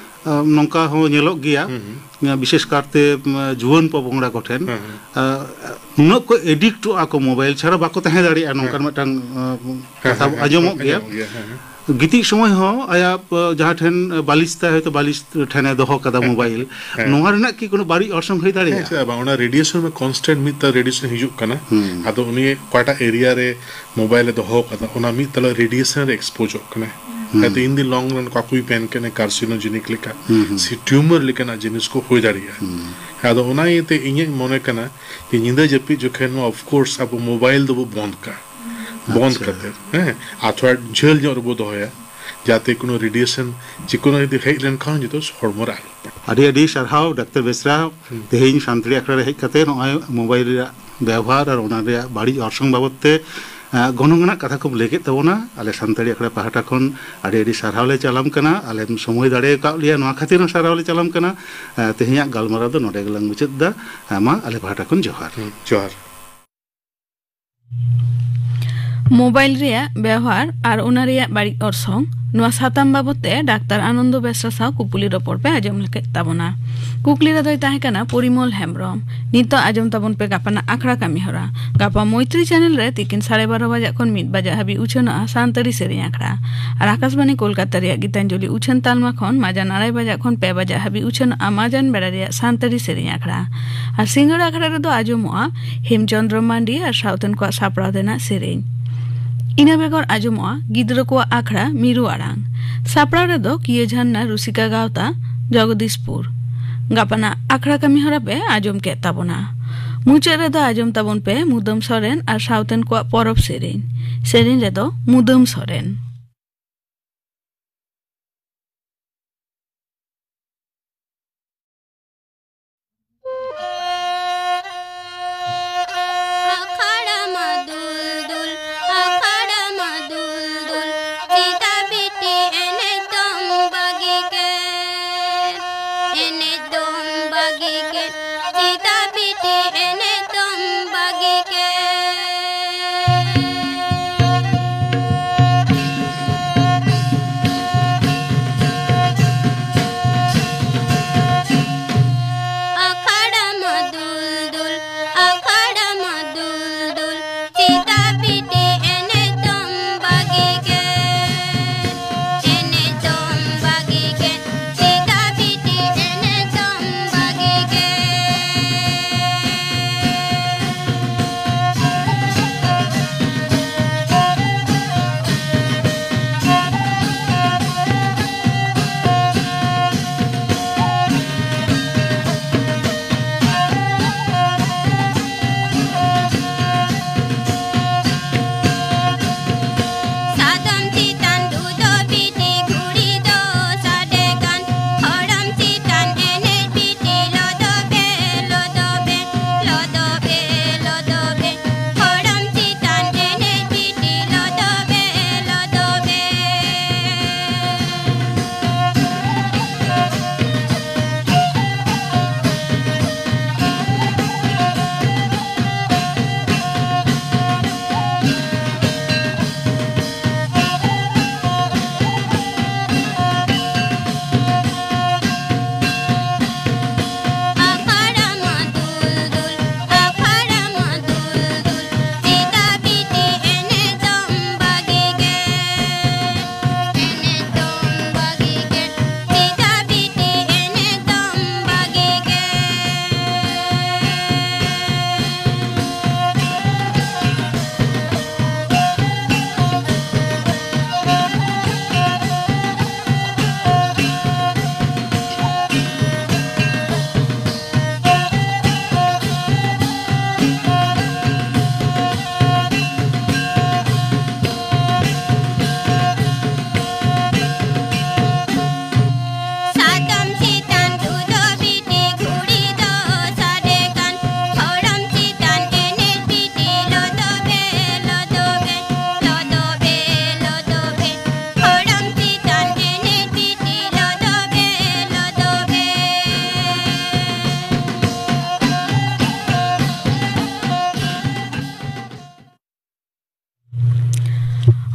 ᱟᱸ, ᱱᱚᱝᱠᱟ ᱦᱚᱸ ᱧᱮᱞᱚᱜ ᱜᱮᱭᱟ, ᱦᱩᱸ, ᱦᱩᱸ᱾ ᱵᱤᱥᱮᱥ ᱠᱟᱨᱛᱮ, ᱩᱸ, ᱡᱩᱣᱟᱹᱱ ᱯᱚᱯᱚᱝᱲᱟ ᱠᱚᱴᱷᱮᱱ, ᱦᱮᱸ, ᱦᱮᱸ᱾ ᱟᱸ, ᱱᱩᱱᱟᱹᱜ ᱠᱚ ᱮᱰᱤᱠᱴᱚᱜᱼᱟ ᱠᱚ ᱢᱳᱵᱟᱭᱤᱞ ᱪᱷᱟᱲᱟ ᱵᱟᱠᱚ ᱛᱟᱦᱮᱸ ᱫᱟᱲᱮᱭᱟᱜᱼᱟ, ᱱᱚᱝᱠᱟᱱ ᱦᱮᱸ᱾ ᱢᱤᱫᱴᱟᱝ, ᱟᱸ, ᱦᱮᱸ, ᱠᱟᱛᱷᱟ ᱦᱮᱸ, ᱦᱮᱸ᱾ ᱟᱸᱡᱚᱢᱚᱜ ᱜᱮᱭᱟ᱾ ᱟᱸᱡᱚᱢᱚᱜ ᱜᱮᱭᱟ, ᱦᱮᱸ, ᱦᱮᱸ᱾ ᱜᱤᱛᱤᱡ ᱥᱚᱢᱚᱭ ᱦᱚᱸ ᱟᱭᱟᱜ, ᱟᱸ, ᱡᱟᱦᱟᱸ ᱴᱷᱮᱱ ᱵᱟᱹᱞᱤᱥ ᱛᱟᱭ, ᱦᱚᱭᱛᱳ ᱵᱟᱹᱞᱤᱥ ᱴᱷᱮᱱᱮ ᱫᱚᱦᱚ ᱠᱟᱫᱟ ᱦᱮᱸ, ᱢᱳᱵᱟᱭᱤᱞ, ᱦᱮᱸ᱾ ᱱᱚᱣᱟ ᱨᱮᱱᱟᱜ ᱠᱤ ᱠᱳᱱᱳ ᱵᱟᱹᱲᱤᱡ ᱚᱨᱥᱚᱝ ᱦᱩᱭ ᱦᱮᱸ, ᱫᱟᱲᱮᱭᱟᱜᱼᱟ? ᱪᱮᱫᱟᱜ ᱵᱟᱝ? ᱚᱱᱟ ᱨᱮᱰᱤᱭᱮᱥᱚᱱ ᱢᱟ ᱠᱚᱱᱥᱴᱮᱱᱴ ᱢᱤᱫ ᱛᱟᱞᱟ ᱨᱮᱰᱤᱭᱮᱥᱚᱱ ᱦᱤᱡᱩᱜ ᱠᱟᱱᱟ᱾ ᱦᱩᱸ᱾ ᱟᱫᱚ ᱩᱱᱤ ᱚᱠᱟᱴᱟᱜ ᱮᱨᱤᱭᱟ ᱨᱮ ᱢᱳᱵᱟᱭᱤᱞ ᱮ ᱫᱚᱦᱚ ᱠᱟᱫᱟ, ᱚᱱᱟ ᱢᱤᱫ ᱛᱟᱞᱟ ᱨᱮᱰᱤᱭᱮᱥᱚᱱ ᱨᱮ ᱮᱠᱥᱯᱳᱡᱚᱜ ᱠᱟᱱᱟᱭ᱾ ᱦᱩᱸ᱾ ᱟᱫᱚ in the long run ᱚᱠᱟ ᱠᱚᱭ ᱢᱮᱱ ᱠᱟᱱᱟ carcinogenic ᱞᱮᱠᱟ, ᱦᱩᱸ, ᱦᱩᱸ᱾ ᱥᱮ tumor ᱞᱮᱠᱟᱱᱟᱜ ᱡᱤᱱᱤᱥ ᱠᱚ ᱦᱩᱭ ᱫᱟᱲᱮᱭᱟᱜᱼᱟ᱾ ᱦᱩᱸ᱾ ᱟᱫᱚ ᱚᱱᱟ ᱤᱭᱟᱹᱛᱮ ᱤᱧᱟᱹᱜ ᱢᱚᱱᱮ ᱠᱟᱱᱟ ᱡᱮ ᱧᱤᱫᱟᱹ ᱡᱟᱹᱯᱤᱫ ᱡᱚᱠᱷᱮᱱ ᱱᱚᱣᱟ, of course, ᱟᱵᱚ mobile ᱫᱚᱵᱚ ᱵᱚᱱᱫ ᱠᱟᱜᱼᱟ᱾ ᱵᱚᱱᱫ ᱟᱪᱪᱷᱟ᱾ ᱠᱟᱛᱮ, ᱦᱮᱸ, ᱟᱨ ᱛᱷᱚᱲᱟ ᱡᱷᱟᱹᱞ ᱧᱚᱜ ᱨᱮᱵᱚ ᱫᱚᱦᱚᱭᱟ, ᱡᱟᱛᱮ ᱠᱳᱱᱳ radiation ᱡᱮ ᱠᱳᱱᱳ ᱡᱩᱫᱤ ᱦᱮᱡ ᱞᱮᱱᱠᱷᱟᱱ ᱡᱚᱛᱚ ᱦᱚᱲᱢᱚ ᱨᱮ ᱟᱞᱚ ᱯᱟᱲᱟᱜ᱾ ᱟᱹᱰᱤ ᱟᱹᱰᱤ ᱥᱟᱨᱦᱟᱣ ᱰᱟᱠᱛᱟᱨ ᱵᱮᱥᱨᱟ, ᱦᱩᱸ᱾ ᱛᱮᱦᱮᱧ ᱥᱟᱱᱛᱟᱲᱤ ᱟᱠᱷᱲᱟ ᱨᱮ ᱦᱮᱡ ᱠᱟᱛᱮ ᱱᱚᱜᱼᱚᱭ mobile ᱨᱮᱭᱟᱜ ᱵᱮᱣᱦᱟᱨ ᱟᱨ ᱚᱱᱟ ᱨᱮᱭᱟᱜ ᱵᱟᱹᱲᱤᱡ ᱚᱨᱥᱚᱝ ᱵᱟᱵᱚᱛ ᱛᱮ, ᱮ, ᱜᱚᱱᱚᱝ ᱟᱱᱟᱜ ᱠᱟᱛᱷᱟ ᱠᱚᱢ ᱞᱟᱹᱭ ᱠᱮᱫ ᱛᱟᱵᱚᱱᱟ᱾ ᱟᱞᱮ ᱥᱟᱱᱛᱟᱲᱤ ᱟᱠᱷᱲᱟ ᱯᱟᱦᱴᱟ ᱠᱷᱚᱱ ᱟᱹᱰᱤ ᱟᱹᱰᱤ ᱥᱟᱨᱦᱟᱣ ᱞᱮ ᱪᱟᱞᱟᱢ ᱠᱟᱱᱟ᱾ ᱟᱞᱮᱢ ᱥᱚᱢᱚᱭ ᱫᱟᱲᱮ ᱟᱠᱟᱫ ᱞᱮᱭᱟ, ᱱᱚᱣᱟ ᱠᱷᱟᱹᱛᱤᱨ ᱦᱚᱸ ᱥᱟᱨᱦᱟᱣ ᱞᱮ ᱪᱟᱞᱟᱢ ᱠᱟᱱᱟ᱾ ᱮ, ᱛᱮᱦᱮᱧᱟᱜ ᱜᱟᱞᱢᱟᱨᱟᱣ ᱫᱚ ᱱᱚᱰᱮ ᱜᱮᱞᱟᱝ ᱢᱩᱪᱟᱹᱫ ᱮᱫᱟ᱾ ᱮ, ᱢᱟ ᱟᱞᱮ ᱯᱟᱦᱴᱟ ᱠᱷᱚᱱ ᱡᱚᱦᱟᱨ᱾ ᱦᱩᱸ, ᱡᱚᱦᱟᱨ᱾ ᱢᱳᱵᱟᱭᱤᱞ ᱨᱮᱭᱟᱜ ᱵᱮᱣᱦᱟᱨ ᱟᱨ ᱚᱱᱟ ᱨᱮᱭᱟᱜ ᱵᱟᱹᱲᱤᱡ ᱚᱨᱥᱚᱝ, ᱱᱚᱣᱟ ᱥᱟᱛᱟᱢ ᱵᱟᱵᱚᱛ ᱛᱮ ᱰᱟᱠᱛᱟᱨ ᱟᱱᱚᱱᱫᱚ ᱵᱮᱥᱨᱟ ᱥᱟᱶ ᱠᱩᱯᱩᱞᱤ ᱨᱚᱯᱚᱲ ᱯᱮ ᱟᱸᱡᱚᱢ ᱠᱮᱫ ᱛᱟᱵᱚᱱᱟ᱾ ᱠᱩᱠᱞᱤ ᱨᱮᱫᱚᱭ ᱛᱟᱦᱮᱸ ᱠᱟᱱᱟ ᱯᱚᱨᱤᱢᱚᱞ ᱦᱮᱢᱵᱨᱚᱢ᱾ ᱱᱤᱛᱚᱜ ᱟᱸᱡᱚᱢ ᱛᱟᱵᱚᱱ ᱯᱮ ᱜᱟᱯᱟᱱᱟᱜ ᱟᱠᱷᱲᱟ ᱠᱟᱹᱢᱤ ᱦᱚᱨᱟ᱾ ᱜᱟᱯᱟ ᱢᱚᱭᱛᱨᱤ ᱪᱮᱱᱮᱞ ᱨᱮ ᱛᱤᱠᱤᱱ ᱥᱟᱲᱮ ᱵᱟᱨᱚ ᱵᱟᱡᱟᱜ ᱠᱷᱚᱱ ᱢᱤᱫ ᱵᱟᱡᱟᱜ ᱦᱟᱹᱵᱤᱡ ᱩᱪᱷᱟᱹᱱᱚᱜᱼᱟ ᱥᱟᱱᱛᱟᱲᱤ ᱥᱮᱨᱮᱧ ᱟᱠᱷᱲᱟ᱾ ᱟᱨ ᱟᱠᱟᱥᱵᱟᱱᱤ ᱠᱳᱞᱠᱟᱛᱟ ᱨᱮᱭᱟᱜ ᱜᱤᱛᱟᱧᱡᱚᱞᱤ ᱩᱪᱷᱟᱹᱱ ᱛᱟᱞᱢᱟ ᱠᱷᱚᱱ ᱢᱟᱡᱟᱱ ᱟᱲᱟᱭ ᱵᱟᱡᱟᱜ ᱠᱷᱚᱱ ᱯᱮ ᱵᱟᱡᱟᱜ ᱦᱟᱹᱵᱤᱡ ᱩᱪᱷᱟᱹᱱᱚᱜᱼᱟ ᱢᱟᱡᱟᱱ ᱵᱮᱲᱟ ᱨᱮᱭᱟᱜ ᱥᱟᱱᱛᱟᱲᱤ ᱥᱮᱨᱮᱧ ᱟᱠᱷᱲᱟ᱾ ᱟᱨ ᱥᱤᱸᱜᱟᱹᱲ ᱟᱠᱷᱲᱟ ᱨᱮᱫᱚ ᱟᱸᱡᱚᱢᱚᱜᱼᱟ ᱦᱮᱢᱪᱚᱸᱫᱽᱨᱚ ᱢᱟᱱᱰᱤ ᱟᱨ ᱥᱟᱶᱛᱮᱱ ᱠᱚᱣᱟᱜ ᱥᱟᱯᱲᱟᱣ ᱛᱮᱱᱟᱜ ᱥᱮᱨᱮᱧ᱾ ᱤᱱᱟᱹ ᱵᱮᱜᱚᱨ ᱟᱸᱡᱚᱢᱚᱜᱼᱟ ᱜᱤᱫᱽᱨᱟᱹ ᱠᱚᱣᱟᱜ ᱟᱠᱷᱲᱟ ᱢᱤᱨᱩ ᱟᱲᱟᱝ᱾ ᱥᱟᱯᱲᱟᱣ ᱨᱮᱫᱚ ᱠᱤᱭᱟᱹ ᱡᱷᱟᱨᱱᱟ ᱨᱩᱥᱤᱠᱟ ᱜᱟᱶᱛᱟ, ᱡᱚᱜᱚᱫᱤᱥᱯᱩᱨ᱾ ᱜᱟᱯᱟᱱᱟᱜ ᱟᱠᱷᱲᱟ ᱠᱟᱹᱢᱤ ᱦᱚᱨᱟ ᱯᱮ ᱟᱸᱡᱚᱢ ᱠᱮᱫ ᱛᱟᱵᱚᱱᱟ᱾ ᱢᱩᱪᱟᱹᱫ ᱨᱮᱫᱚ ᱟᱸᱡᱚᱢ ᱛᱟᱵᱚᱱ ᱯᱮ ᱢᱩᱫᱟᱹᱢ ᱥᱚᱨᱮᱱ ᱟᱨ ᱥᱟᱶᱛᱮᱱ ᱠᱚᱣᱟᱜ ᱯᱚᱨᱚᱵᱽ ᱥᱮᱨᱮᱧ᱾ ᱥᱮᱨᱮᱧ ᱨᱮᱫᱚ ᱢᱩᱫᱟᱹᱢ ᱥᱚᱨᱮᱱ᱾ ᱟᱠᱷᱟᱲᱟ ᱢᱟ ᱫᱩᱞ ᱫᱩᱞ, ᱟᱠᱷᱟᱲᱟ ᱢᱟ ᱫᱩᱞ ᱫᱩᱞ, ᱪᱮᱫᱟᱜ ᱵᱤᱴᱤ ᱮᱱᱮᱡ ᱫᱚᱢ ᱵᱟᱹᱜᱤ ᱠᱮᱫ? ᱮᱱᱮᱡ ᱫᱚᱢ ᱵᱟᱹᱜᱤ ᱠᱮᱫ, ᱪᱮᱫᱟᱜ ᱵᱤᱴᱤ ᱮᱱᱮᱡ ᱫᱚᱢ ᱵᱟᱹᱜᱤ ᱠᱮᱫ?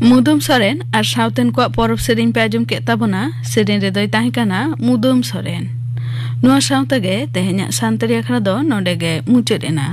ᱢᱩᱫᱟᱹᱢ ᱥᱚᱨᱮᱱ ᱟᱨ ᱥᱟᱶᱛᱮᱱ ᱠᱚᱣᱟᱜ ᱯᱚᱨᱚᱵᱽ ᱥᱮᱨᱮᱧ ᱯᱮ ᱟᱸᱡᱚᱢ ᱠᱮᱫ ᱛᱟᱵᱚᱱᱟ᱾ ᱥᱮᱨᱮᱧ ᱨᱮᱫᱚᱭ ᱛᱟᱦᱮᱸ ᱠᱟᱱᱟ ᱢᱩᱫᱟᱹᱢ ᱥᱚᱨᱮᱱ᱾ ᱱᱚᱣᱟ ᱥᱟᱶ ᱛᱮᱜᱮ ᱛᱮᱦᱮᱧᱟᱜ ᱥᱟᱱᱛᱟᱲᱤ ᱟᱠᱷᱲᱟ ᱫᱚ ᱱᱚᱰᱮ ᱜᱮ ᱢᱩᱪᱟᱹᱫ ᱮᱱᱟ᱾